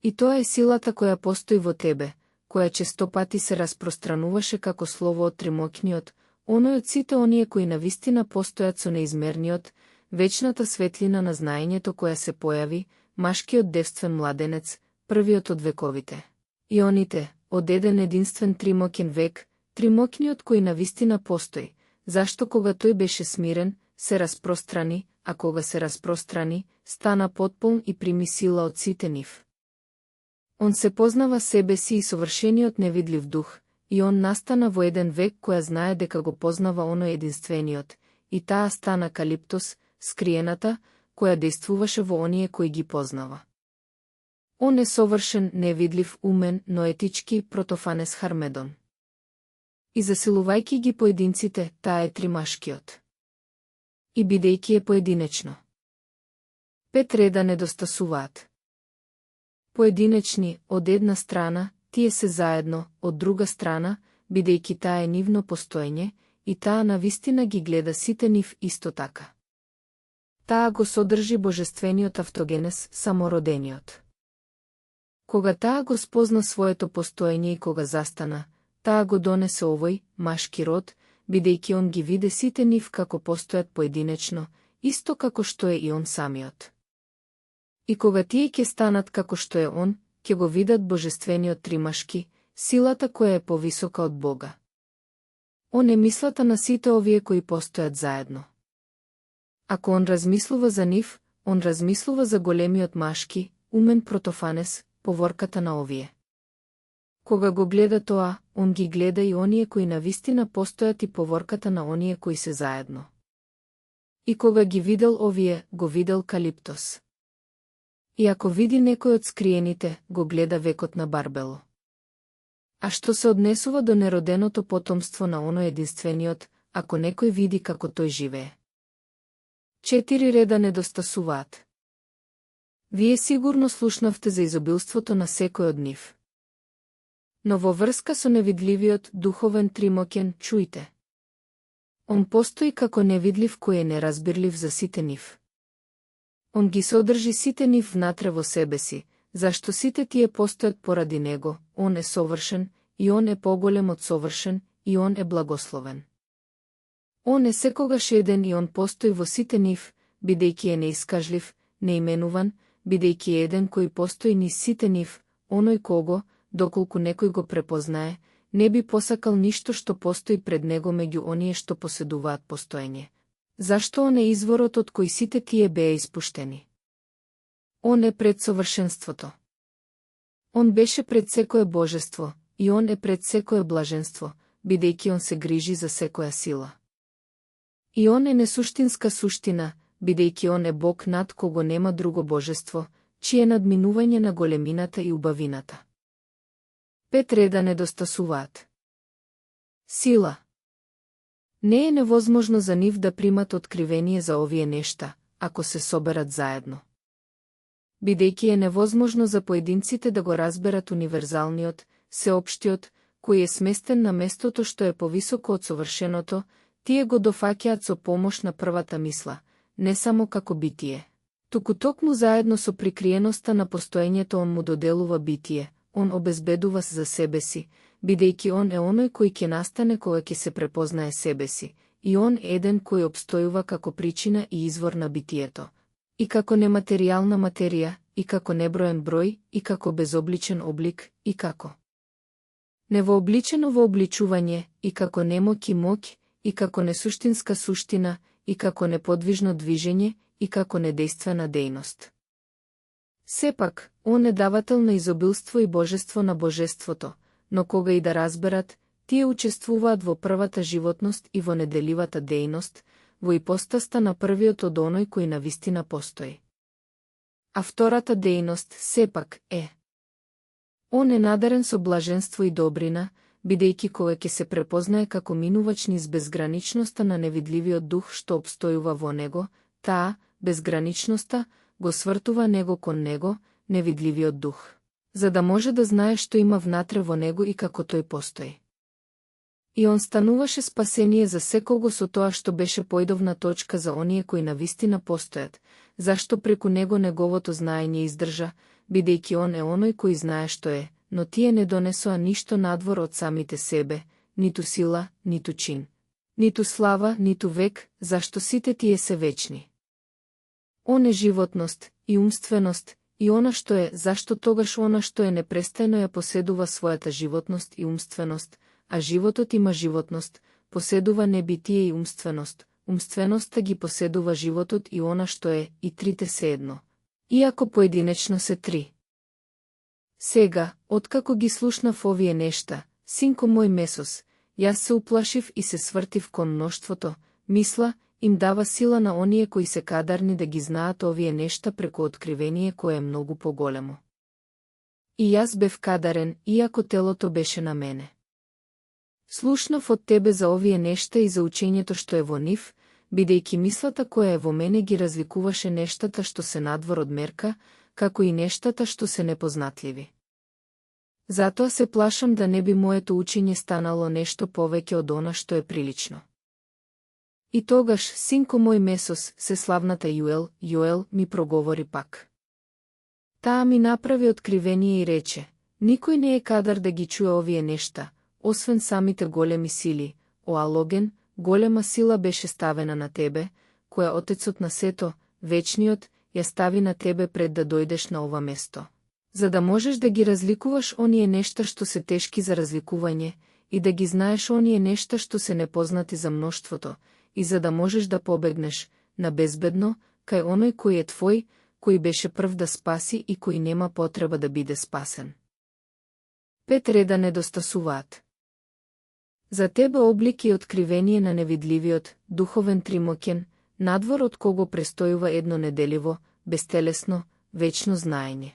И тоа е силата која постои во тебе, која често пати се распространуваше како слово од тримокниот, оној од сите оние кои навистина постојат со неизмерниот, вечната светлина на знаењето која се појави, машкиот девствен младенец, првиот од вековите. И оните, од еден единствен тримокен век, тримокниот кој навистина постои, зашто кога тој беше смирен, се распространи, а кога се распространи, стана потполн и прими сила од сите нив. Он се познава себе си и совршениот невидлив дух, и он настана во еден век која знае дека го познава оној единствениот, и таа стана Калиптос, скриената, која действуваше во оние кои ги познава. Он е совршен, невидлив, умен, но етички, Протофанес Хармедон. И засилувајќи ги поединците, таа е тримашкиот. И бидејќи е поединечно. 5 реда недостасуваат. Поединечни, од една страна, тие се заедно, од друга страна, бидејќи таа е нивно постоење, и таа навистина ги гледа сите нив исто така. Таа го содржи божествениот автогенез, самородениот. Кога таа го спозна своето постоење и кога застана, таа го донесе овој, машки род, бидејќи он ги виде сите нив како постојат поединечно, исто како што е и он самиот. И кога тие ќе станат како што е он, ќе го видат божествениот тримашки, силата која е повисока од Бога. Он е мислата на сите овие кои постојат заедно. Ако он размислува за нив, он размислува за големиот машки, умен Протофанес, поворката на овие. Кога го гледа тоа, он ги гледа и оние кои навистина постојат и поворката на оние кои се заедно. И кога ги видел овие, го видел Калиптос. И ако види некој од скриените, го гледа векот на Барбело. А што се однесува до нероденото потомство на оној единствениот, ако некој види како тој живее? 4 реда недостасуваат. Вие сигурно слушнавте за изобилството на секој од нив. Но во врска со невидливиот, духовен тримокен, чујте. Он постои како невидлив кој е неразбирлив за сите нив. Он ги содржи сите нив внатре во себе си, зашто сите тие постојат поради него, он е совршен, и он е поголем од совршен, и он е благословен. Он е секогаш еден и он постои во сите нив, бидејќи е неискажлив, неименуван, бидејќи е еден кој постои низ сите нив, оној кого, доколку некој го препознае, не би посакал ништо што постои пред него меѓу оние што поседуваат постоење. Зашто он е изворот од кој сите тие беа испуштени? Он е пред совршенството. Он беше пред секое божество, и он е пред секое блаженство, бидејќи он се грижи за секоја сила. И он е несуштинска суштина, бидејќи он е Бог над кого нема друго божество, чие надминување на големината и убавината. 5 реда недостасуваат. Сила. Не е невозможно за нив да примат откривение за овие нешта, ако се соберат заедно. Бидејќи е невозможно за поединците да го разберат универзалниот, сеопштиот, кој е сместен на местото што е повисоко од совршеното, тие го дофаќаат со помош на првата мисла, не само како битие. Туку токму заедно со прикриеноста на постоењето он му доделува битие, он обезбедува за себе си, бидејќи он е оној кој ќе настане кога ќе се препознае себе си, и он е еден кој обстојува како причина и извор на битието, и како нематеријална материја, и како неброен број, и како безобличен облик, и како невообличено вообличување, и како немоќ и моќ, и како несуштинска суштина, и како неподвижно движење, и како недействена дејност. Сепак, он е давател на изобилство и божество на божеството, но кога и да разберат, тие учествуваат во првата животност и во неделивата дејност, во ипостаста на првиот од оној кој навистина постои. А втората дејност, сепак, е. Он е надарен со блаженство и добрина, бидејќи кога ќе се препознае како минувач низ безграничноста на невидливиот дух што обстојува во него, таа, безграничноста, го свртува него кон него, невидливиот дух, за да може да знае што има внатре во него и како тој постои. И он стануваше спасение за секого со тоа што беше појдовна точка за оние кои навистина постојат, зашто преку него неговото знаење издржа, бидејќи он е оној кој знае што е, но тие не донесоа ништо надвор од самите себе, ниту сила, ниту чин, ниту слава, ниту век, зашто сите тие се вечни. Он е животност и умственост, и она што е, зашто тогаш она што е непрестајно ја поседува својата животност и умственост, а животот има животност, поседува небитие и умственост, умственоста ги поседува животот и она што е, и трите се едно, иако поединечно се три. Сега, откако ги слушнав овие нешта, синко мој Месос, јас се уплашив и се свртив кон мноштвото, мисла, им дава сила на оние кои се кадарни да ги знаат овие нешта преку откривение кое е многу поголемо. И јас бев кадарен, иако телото беше на мене. Слушнав од тебе за овие нешта и за учењето што е во нив, бидејќи мислата која е во мене ги разликуваше нештата што се надвор од мерка, како и нештата што се непознатливи. Затоа се плашам да не би моето учење станало нешто повеќе од она што е прилично. И тогаш, синко мој Месос, се славната Јоел ми проговори пак. Таа ми направи откривение и рече, никој не е кадар да ги чуе овие нешта, освен самите големи сили, о Алоген, голема сила беше ставена на тебе, која Отецот на сето, вечниот, ја стави на тебе пред да дојдеш на ова место, за да можеш да ги разликуваш оние нешта што се тешки за разликување, и да ги знаеш оние нешта што се непознати за мноштвото, и за да можеш да побегнеш, на безбедно, кај оној кој е твој, кој беше прв да спаси и кој нема потреба да биде спасен. 5 реда недостасуваат. За тебе облик и откривение на невидливиот, духовен тримоќен, надвор од кого престојува едно неделиво, безтелесно, вечно знаење.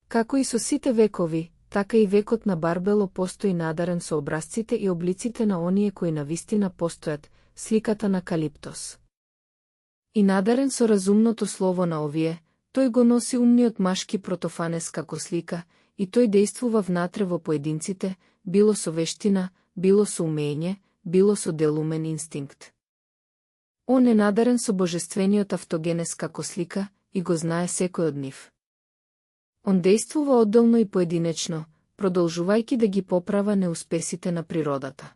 Како и со сите векови, така и векот на Барбело постои надарен со образците и облиците на оние кои навистина постојат, сликата на Калиптос. И надарен со разумното слово на овие, тој го носи умниот машки Протофанес како слика, и тој действува внатре во поединците, било со вештина, било со умење, било со делумен инстинкт. Он е надарен со божествениот автогенез како слика, и го знае секој од нив. Он действува одделно и поединечно, продолжувајќи да ги поправа неуспесите на природата.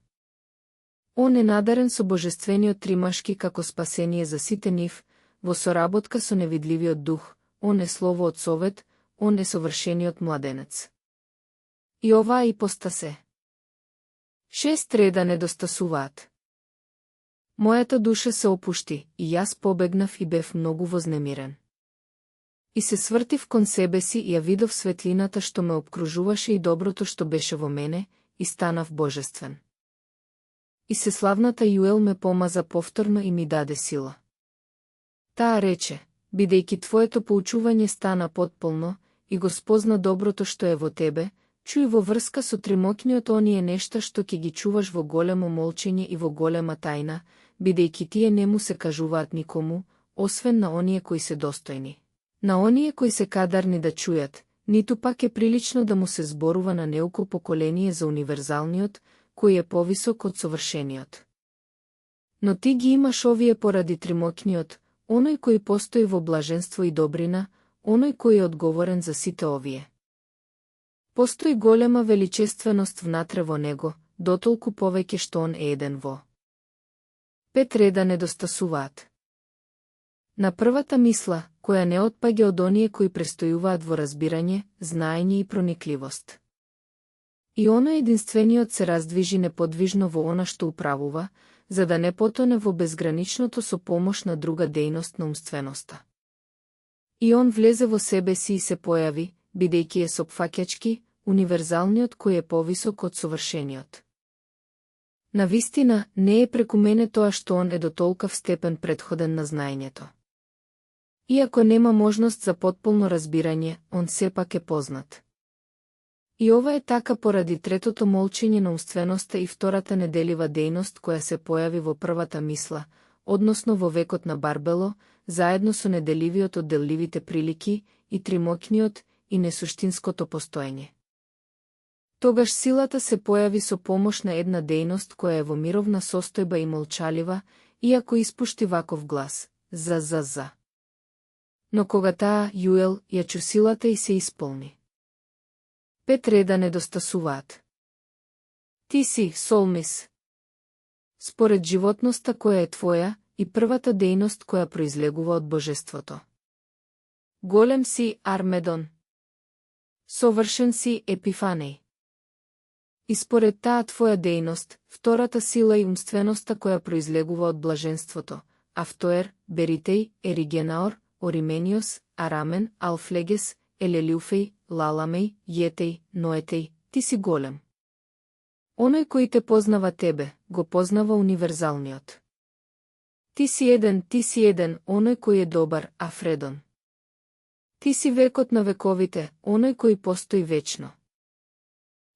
Он е надарен со божествениот тримашки како спасение за сите нив, во соработка со невидливиот дух, он е слово од совет, он е совршениот младенец. И оваа ипостасе. 6 реда недостасуваат. Мојата душа се опушти, и јас побегнав и бев многу вознемирен. И се свртив кон себе си и ја видов светлината што ме обкружуваше и доброто што беше во мене, и станав божествен. И се славната Јоел ме помаза повторно и ми даде сила. Таа рече, бидејќи твоето поучување стана потполно, и го спозна доброто што е во тебе, чуј во врска со тримоќниот оние нешта што ќе ги чуваш во големо молчење и во голема тајна, бидејќи тие не му се кажуваат никому, освен на оние кои се достојни. На оние кои се кадарни да чујат, ниту пак е прилично да му се зборува на неуко поколение за универзалниот, кој е повисок од совршениот. Но ти ги имаш овие поради тримокниот, оној кој постои во блаженство и добрина, оној кој е одговорен за сите овие. Постои голема величественост внатре во него, дотолку повеќе што он е еден во. 5 реда недостасуваат. На првата мисла, која не отпаѓа од оние кои престојуваат во разбирање, знаење и проникливост. И оној единствениот се раздвижи неподвижно во она што управува, за да не потоне во безграничното со помош на друга дејност на умственоста. И он влезе во себе си и се појави, бидејќи е сопфаќачки, универзалниот кој е повисок од совршениот. Навистина, не е преку мене тоа што он е до толкав степен предходен на знаењето. Иако нема можност за потполно разбирање, он сепак е познат. И ова е така поради третото молчење на умственоста и втората неделива дејност која се појави во првата мисла, односно во векот на Барбело, заедно со неделивиот од делливите прилики и тримокниот и несуштинското постоење. Тогаш силата се појави со помош на една дејност која е во мировна состојба и молчалива, иако испушти ваков глас, за. Но кога таа, Јуел, ја чу силата и се исполни. 5 реда недостасуваат. Ти си, Солмис. Според животноста која е твоја и првата дејност која произлегува од божеството. Голем си, Армедон. Совршен си, Епифанеј. И според таа твоја дејност, втората сила и умственоста која произлегува од блаженството, Автоер, Беритеј, Еригенаор, Оримениос, Арамен, Алфлегес, Елелиуфеј, Лаламеј, Јетеј, Ноетеј, ти си голем. Оној кој те познава тебе, го познава универзалниот. Ти си еден, оној кој е добар, Афредон. Ти си векот на вековите, оној кој постои вечно.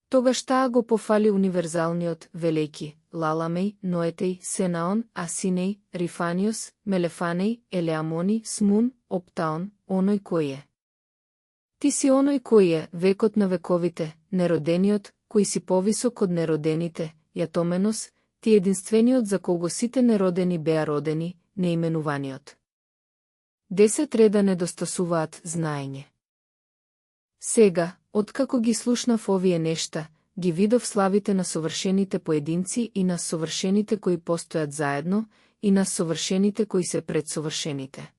Тогаш таа го пофали универзалниот, велејки, Лаламеј, Ноетеј, Сенаон, Асинеј, Рифаниос, Мелефанеј, Елеамони, Смун, Оптаон, оној кој е. Ти си оној кој е, векот на вековите, неродениот, кој си повисок од неродените, Јатоменос, ти единствениот за кого сите неродени беа родени, неименуваниот. 10 реда недостасуваат знаење. Сега, откако ги слушнав овие нешта, ги видов славите на совршените поединци и на совршените кои постојат заедно, и на совршените кои се пред совршените.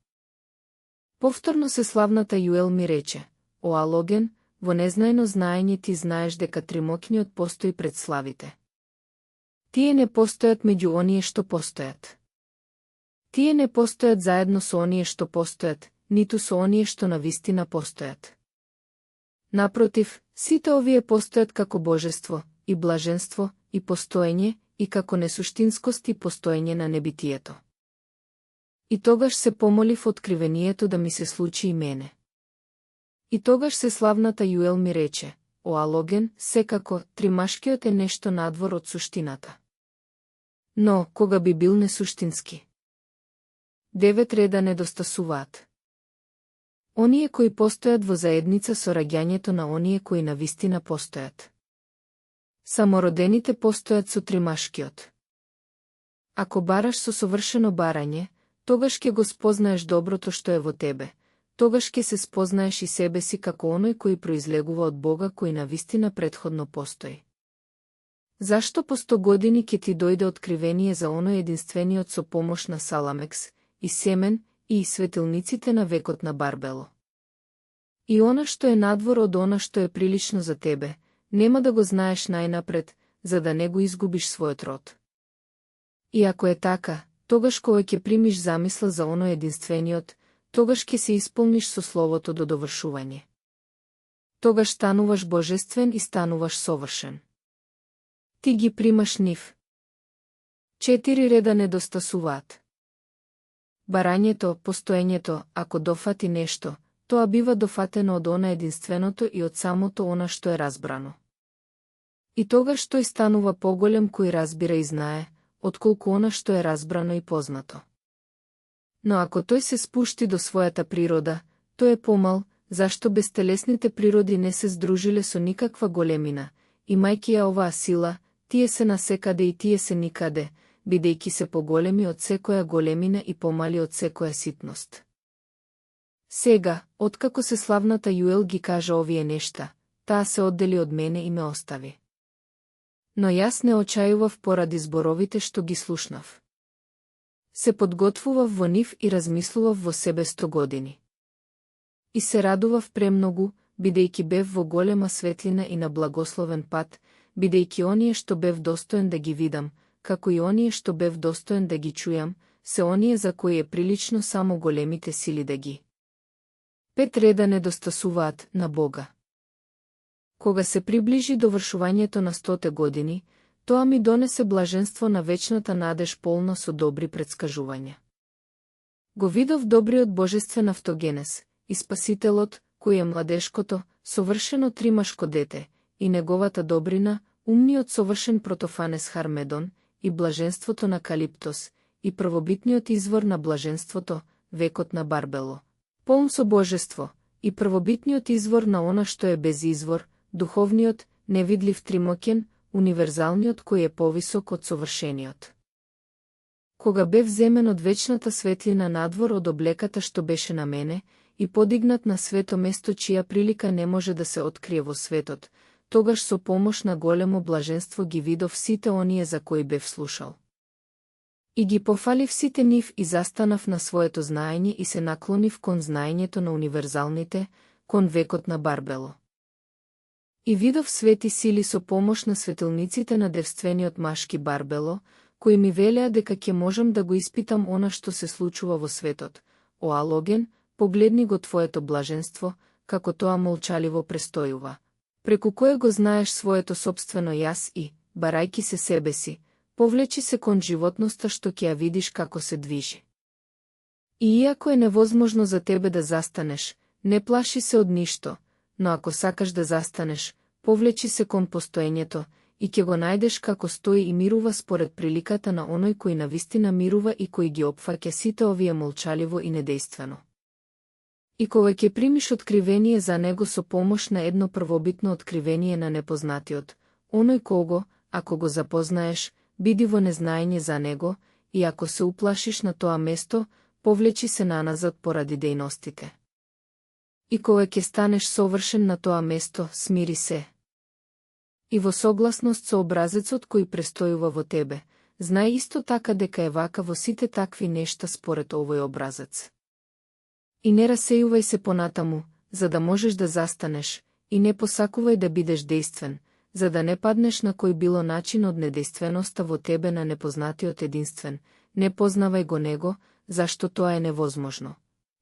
Повторно се славната Јуел ми рече: О Алоген, во незнаено знаење ти знаеш дека тримокниот постои пред славите. Тие не постојат меѓу оние што постојат. Тие не постојат заедно со оние што постојат, ниту со оние што навистина постојат. Напротив, сите овие постојат како божество, и блаженство, и постоење, и како несуштинскост и постоење на небитието. И тогаш се помолив откривението да ми се случи и мене. И тогаш се славната Јуел ми рече: О Алоген, секако, тримашкиот е нешто надвор од суштината. Но, кога би бил несуштински? 9 реда недостасуваат. Оние кои постојат во заедница со раѓањето на оние кои навистина постојат. Самородените постојат со тримашкиот. Ако бараш со совршено барање, тогаш ќе го спознаеш доброто што е во тебе, тогаш ќе се спознаеш и себе си како оној кој произлегува од Бога кој навистина претходно постои. Зашто по 100 години ќе ти дојде откривение за оној единствениот со помош на Саламекс, и Семен, и светилниците на векот на Барбело? И она што е надвор од она што е прилично за тебе, нема да го знаеш најнапред, за да не го изгубиш својот род. И ако е така, тогаш кога ќе примиш замисла за оној единствениот, тогаш ќе се исполниш со словото до довршување. Тогаш стануваш божествен и стануваш совршен. Ти ги примаш нив. 4 реда недостасуваат. Барањето, постоењето, ако дофати нешто, тоа бива дофатено од она единственото и од самото она што е разбрано. И тогаш тој станува поголем кој разбира и знае, отколку она што е разбрано и познато. Но ако тој се спушти до својата природа, тој е помал, зашто безтелесните природи не се здружиле со никаква големина, имајќи ја оваа сила, тие се насекаде и тие се никаде, бидејќи се поголеми од секоја големина и помали од секоја ситност. Сега, откако се славната Јуел ги кажа овие нешта, таа се оддели од мене и ме остави. Но јас не очајував поради зборовите што ги слушнав. Се подготвував во нив и размислував во себе 100 години. И се радував премногу, бидејќи бев во голема светлина и на благословен пат, бидејќи оние што бев достоен да ги видам, како и оние што бев достоен да ги чујам, се оние за кои е прилично само големите сили да ги. 5 реда недостасуваат на Бога. Кога се приближи довршувањето на 100 години, тоа ми донесе блаженство на вечната надеж полна со добри предскажувања. Го видов добриот божествен автогенез, и Спасителот, кој е младешкото, совршено тримашко дете, и неговата добрина, умниот совршен Протофанес Хармедон, и блаженството на Калиптос, и првобитниот извор на блаженството, векот на Барбело. Полн со божество, и првобитниот извор на она што е без извор, духовниот, невидлив Тримокен, универзалниот кој е повисок од совршениот. Кога бев земен од вечната светлина надвор од облеката што беше на мене, и подигнат на свето место чија прилика не може да се открие во светот, тогаш со помош на големо блаженство ги видов сите оние за кои бев слушал. И ги пофалив сите нив и застанав на своето знаење и се наклонив кон знаењето на универзалните, кон векот на Барбело. И видов свети сили со помош на светилниците на девствениот машки Барбело, кои ми велеа дека ќе можам да го испитам она што се случува во светот. О Алоген, погледни го твоето блаженство, како тоа молчаливо престојува, преку кое го знаеш своето собствено јас и, барајки се себе си, повлечи се кон животноста што ќе ја видиш како се движи. И иако е невозможно за тебе да застанеш, не плаши се од ништо, но ако сакаш да застанеш, повлечи се кон постоењето, и ќе го најдеш како стои и мирува според приликата на оној кој навистина мирува и кој ги опфаќа сите овие молчаливо и недействено. И кога ќе примиш откривение за него со помош на едно првобитно откривение на непознатиот, оној кого, ако го запознаеш, биди во незнаење за него, и ако се уплашиш на тоа место, повлечи се наназад поради дејностите. И кога ќе станеш совршен на тоа место, смири се. И во согласност со образецот кој престојува во тебе, знај исто така дека е вака во сите такви нешта според овој образец. И не расејувај се понатаму, за да можеш да застанеш, и не посакувај да бидеш дејствен, за да не паднеш на кој било начин од недейственоста во тебе на непознатиот единствен, не познавај го него, зашто тоа е невозможно.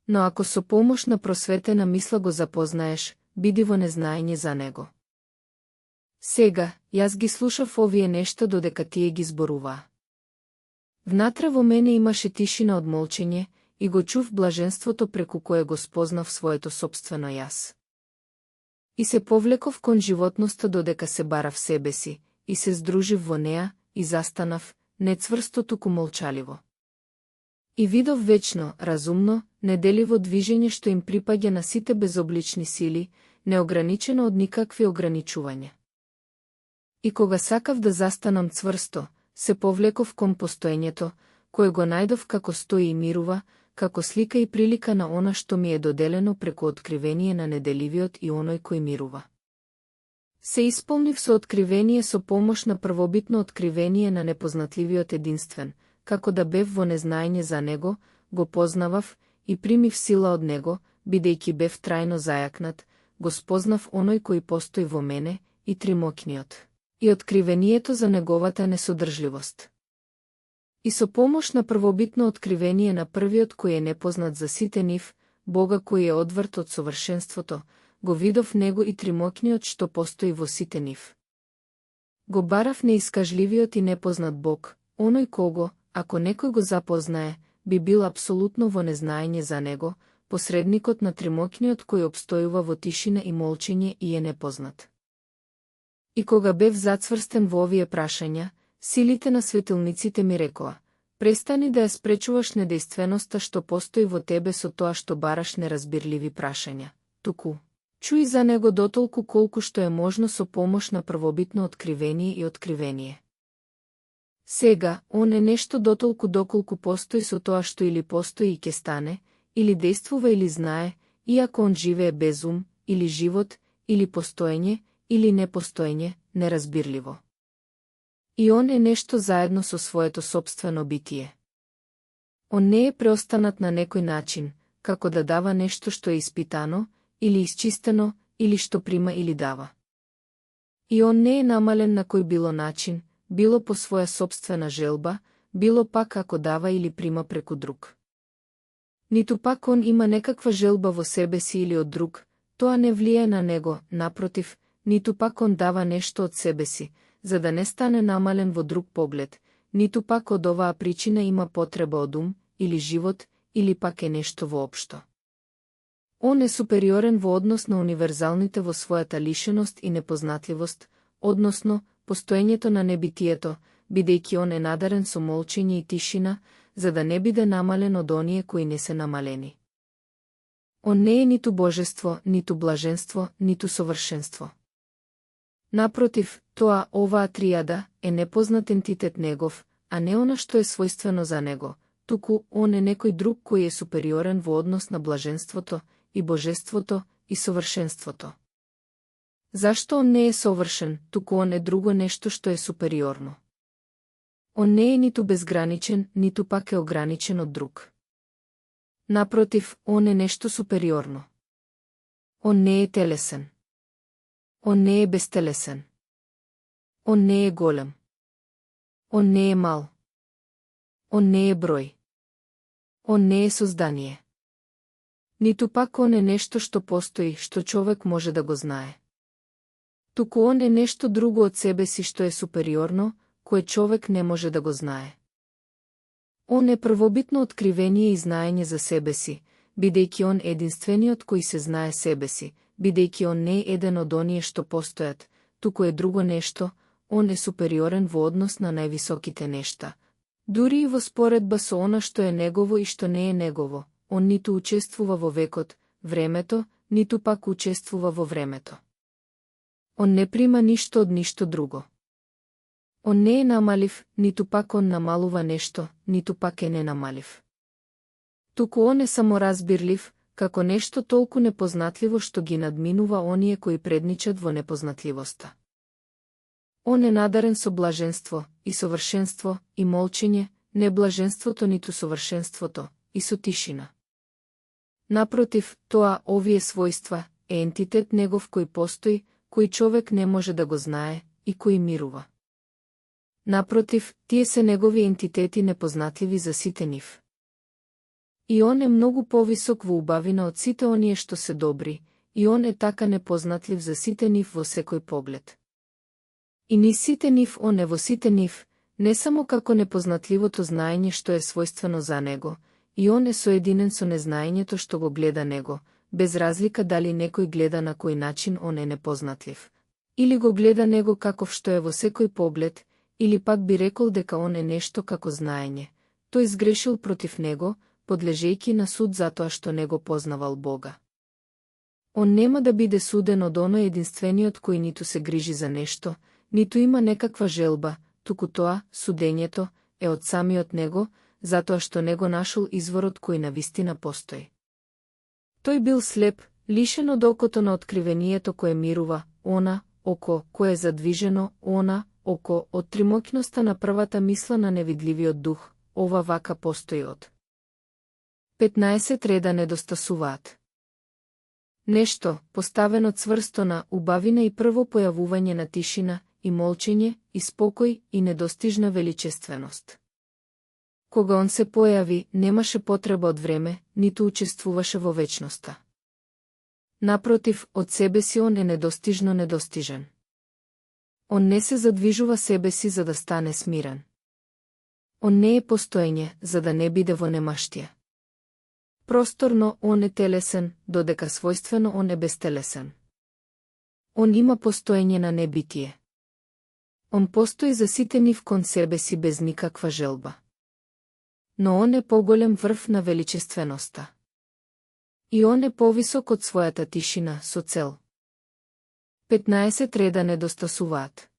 Но ако со помош на просветена мисла го запознаеш, биди во незнаење за него. Сега, јас ги слушав овие нешта додека тие ги зборуваа. Внатре во мене имаше тишина од молчење, и го чув блаженството преку кое го спознав своето собствено јас. И се повлеков кон животноста додека се барав себе си, и се здружив во неа, и застанав, не цврсто туку молчаливо. И видов вечно, разумно, неделиво движење што им припаѓа на сите безоблични сили, неограничено од никакви ограничувања. И кога сакав да застанам цврсто, се повлеков кон постоењето, кое го најдов како стои и мирува, како слика и прилика на она што ми е доделено преку откривение на неделивиот и оној кој мирува. Се исполнив со откривение со помош на првобитно откривение на непознатливиот единствен, како да бев во незнаење за него, го познавав и примив сила од него, бидејќи бев трајно зајакнат, го спознав оној кој постои во мене, и Тримокниот, и откривението за неговата несодржливост. И со помош на првобитно откривение на првиот кој е непознат за сите нив, Бога кој е одврт од совршенството, го видов него и Тримокниот што постои во сите нив. Го барав неискажливиот и непознат Бог, оној кого, ако некој го запознае, би бил апсолутно во незнаење за него, посредникот на Тримокниот кој обстојува во тишина и молчење и е непознат. И кога бев зацврстен во овие прашања, силите на светилниците ми рекоа: престани да ја спречуваш недейственоста што постои во тебе со тоа што бараш неразбирливи прашања, туку чуј за него дотолку колку што е можно со помош на првобитно откривение и откривение. Сега, он е нешто дотолку доколку постои со тоа што или постои и ќе стане, или действува или знае, иако он живее без ум, или живот, или постоење, или непостоење, неразбирливо. И он е нешто заедно со своето сопствено битие. Он не е преостанат на некој начин, како да дава нешто што е испитано, или исчистено, или што прима или дава. И он не е намален на кој било начин, било по своја сопствена желба, било пак ако дава или прима преку друг. Ниту пак он има некаква желба во себе си или од друг, тоа не влијае на него, напротив, ниту пак он дава нешто од себе си, за да не стане намален во друг поглед, ниту пак од оваа причина има потреба од ум, или живот, или пак е нешто воопшто. Он е супериорен во однос на универзалните во својата лишеност и непознатливост, односно, постоењето на небитието, бидејќи он е надарен со молчење и тишина, за да не биде намален од оние кои не се намалени. Он не е ниту божество, ниту блаженство, ниту совршенство. Напротив, оваа тријада, е непознат ентитет негов, а не она што е својствено за него, туку он е некој друг кој е супериорен во однос на блаженството, и божеството, и совршенството. Зашто он не е совршен, туку он е друго нешто што е супериорно? Он не е ниту безграничен, ниту пак е ограничен од друг. Напротив, он е нешто супериорно. Он не е телесен. Он не е безтелесен. Он не е голем. Он не е мал. Он не е број. Он не е создание. Ниту пак он е нешто што постои, што човек може да го знае. Туку он е нешто друго од себе си што е супериорно, кое човек не може да го знае. Он е првобитно откривение и знаење за себе си, бидејќи он е единствениот кој се знае себе си, бидејќи он не е еден од оние што постојат, туку е друго нешто, он е супериорен во однос на највисоките нешта. Дури и во споредба со она што е негово и што не е негово, он ниту учествува во векот, времето, ниту пак учествува во времето. Он не прима ништо од ништо друго. Он не е намалив, ниту пак он намалува нешто, ниту пак е ненамалив. Туку он е саморазбирлив, како нешто толку непознатливо што ги надминува оние кои предничат во непознатливоста. Он е надарен со блаженство, и совршенство, и молчење, не блаженството ниту совршенството, и со тишина. Напротив, овие својства, е ентитет негов кој постои, кој човек не може да го знае, и кој мирува. Напротив, тие се негови ентитети непознатливи за сите нив. И он е многу повисок во убавина од сите оние што се добри, и он е така непознатлив за сите нив во секој поглед. И ни сите нив он е во сите нив, не само како непознатливото знаење што е својствено за него, и он е соединен со незнаењето што го гледа него, без разлика дали некој гледа на кој начин он е непознатлив. Или го гледа него каков што е во секој поглед, или пак би рекол дека он е нешто како знаење. Тој сгрешил против него, подлежејќи на суд затоа што не го познавал Бога. Он нема да биде суден од оној единствениот кој ниту се грижи за нешто, ниту има некаква желба, туку судењето, е од самиот него, затоа што не го нашол изворот кој навистина постои. Тој бил слеп, лишен од окото на откривението кое мирува, она, око, кое е задвижено, она, око, од тримоќноста на првата мисла на невидливиот дух, ова вака постои од 15 реда недостасуваат. Нешто, поставено цврсто на убавина и прво појавување на тишина, и молчење, и спокој, и недостижна величественост. Кога он се појави, немаше потреба од време, ниту учествуваше во вечноста. Напротив, од себе си он е недостижно недостижен. Он не се задвижува себе си за да стане смирен. Он не е постоење, за да не биде во немаштија. Просторно он е телесен, додека својствено он е безтелесен. Он има постоење на небитие. Он постои за сите нив кон себе си без никаква желба. Но он е поголем врв на величественоста. И он е повисок од својата тишина со цел. 15 реда недостасуваат.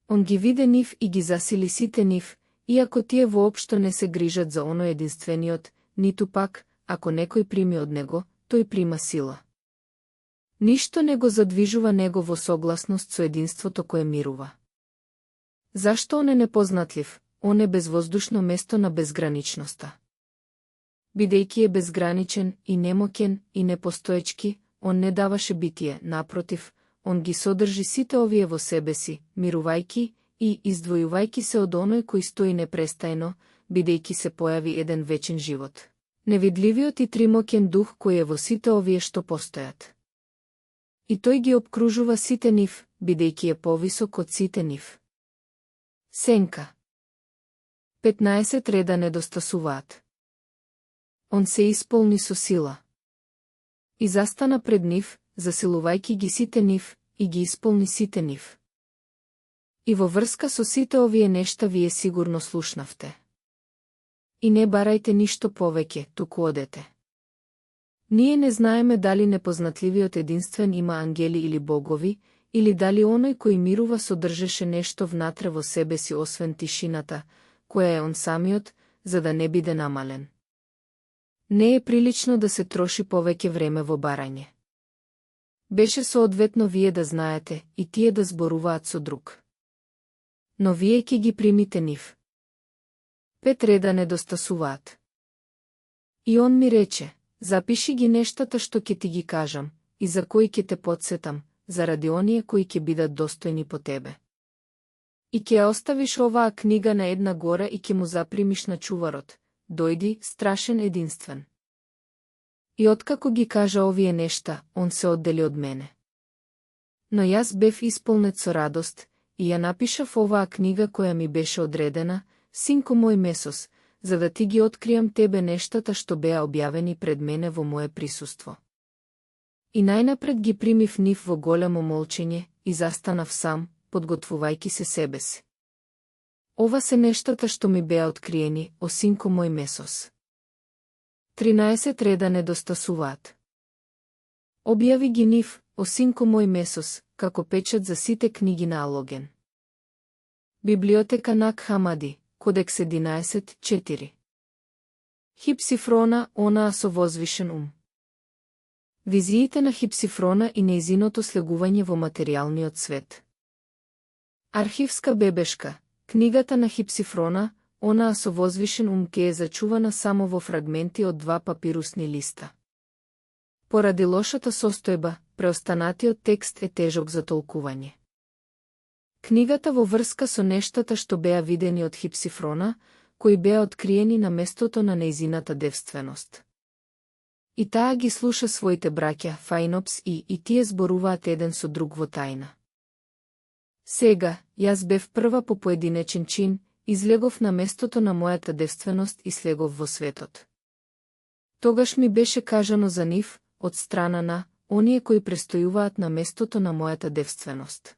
Он ги виде нив и ги засили сите нив, иако тие воопшто не се грижат за оно единствениот, ниту пак, ако некој прими од него, тој прима сила. Ништо не го задвижува него во согласност со единството кое мирува. Зашто он е непознатлив, он е безвоздушно место на безграничноста. Бидејќи е безграничен и немоќен и непостоечки, он не даваше битие, напротив, он ги содржи сите овие во себе си, мирувајки и издвојувајки се од оној кој стои непрестајно, бидејќи се појави еден вечен живот. Невидливиот и тримоќен дух кој е во сите овие што постојат. И тој ги обкружува сите нив, бидејќи е повисок од сите нив. Сенка. 15 реда недостасуваат. Он се исполни со сила. И застана пред нив, засилувајки ги сите нив, и ги исполни сите нив. И во врска со сите овие нешта вие сигурно слушнавте. И не барајте ништо повеќе, туку одете. Ние не знаеме дали непознатливиот единствен има ангели или богови, или дали оној кој мирува содржеше нешто внатре во себе си освен тишината, која е он самиот, за да не биде намален. Не е прилично да се троши повеќе време во барање. Беше соодветно вие да знаете и тие да зборуваат со друг. Но вие ќе ги примите нив. 5 реда недостасуваат. И он ми рече, запиши ги нештата што ќе ти ги кажам, и за кои ќе те подсетам, заради оние кои ќе бидат достојни по тебе. И ќе оставиш оваа книга на една гора и ќе му запримиш на чуварот, дојди, страшен единствен. И откако ги кажа овие нешта, он се оддели од мене. Но јас бев исполнет со радост, и ја напишав оваа книга која ми беше одредена, синко мој Месос, за да ти ги откријам тебе нештата што беа објавени пред мене во мое присуство. И најнапред ги примив нив во големо молчење и застанав сам, подготвувајки се себе си. Ова се нештата што ми беа откриени, о синко мој Месос. 13 реда недостасуваат. Објави ги нив, о синко мој Месос, како печат за сите книги на Алоген. Библиотека Нак Хамади, Кодекс 11.4. Хипсифрона, онаа со возвишен ум. Визиите на Хипсифрона и нејзиното слегување во материјалниот свет. Архивска бебешка, книгата на Хипсифрона, онаа со возвишен ум ке е зачувана само во фрагменти од 2 папирусни листа. Поради лошата состојба, преостанатиот текст е тежок за толкување. Книгата во врска со нештата што беа видени од Хипсифрона, кои беа откриени на местото на нејзината девственост. И таа ги слуша своите браќа, Фајнопс и тие зборуваат еден со друг во тајна. Сега, јас бев прва по поединечен чин, излегов на местото на мојата девственост и слегов во светот. Тогаш ми беше кажано за нив, од страна на оние кои престојуваат на местото на мојата девственост.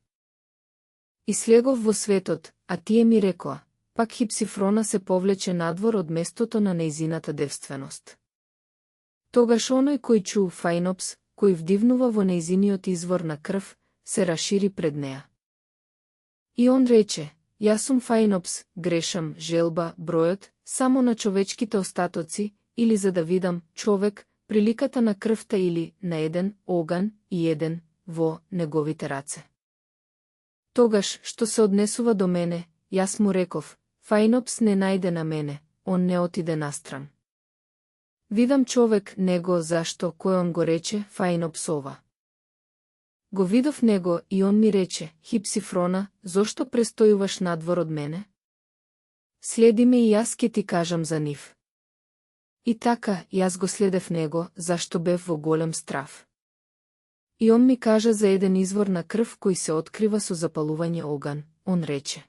И слегов во светот, а тие ми рекоа, пак Хипсифрона се повлече надвор од местото на нејзината девственост. Тогаш оној кој чу Фајнопс, кој вдивнува во нејзиниот извор на крв, се рашири пред неа. И он рече, јас сум Фајнопс, грешам, желба, бројот, само на човечките остатоци, или за да видам, човек, приликата на крвта или на еден оган и еден во неговите раце. Тогаш, што се однесува до мене, јас му реков, Фајнопс не најде на мене, он не отиде настран. Видам човек, него, зашто, кој он го рече, Фајнопсова. Го видов него и он ми рече, Хипсифрона, зошто престојуваш надвор од мене? Следи ме и јас ке ти кажам за нив. И така, јас го следев него, зашто бев во голем страв. И он ми кажа за еден извор на крв кој се открива со запалување оган, он рече.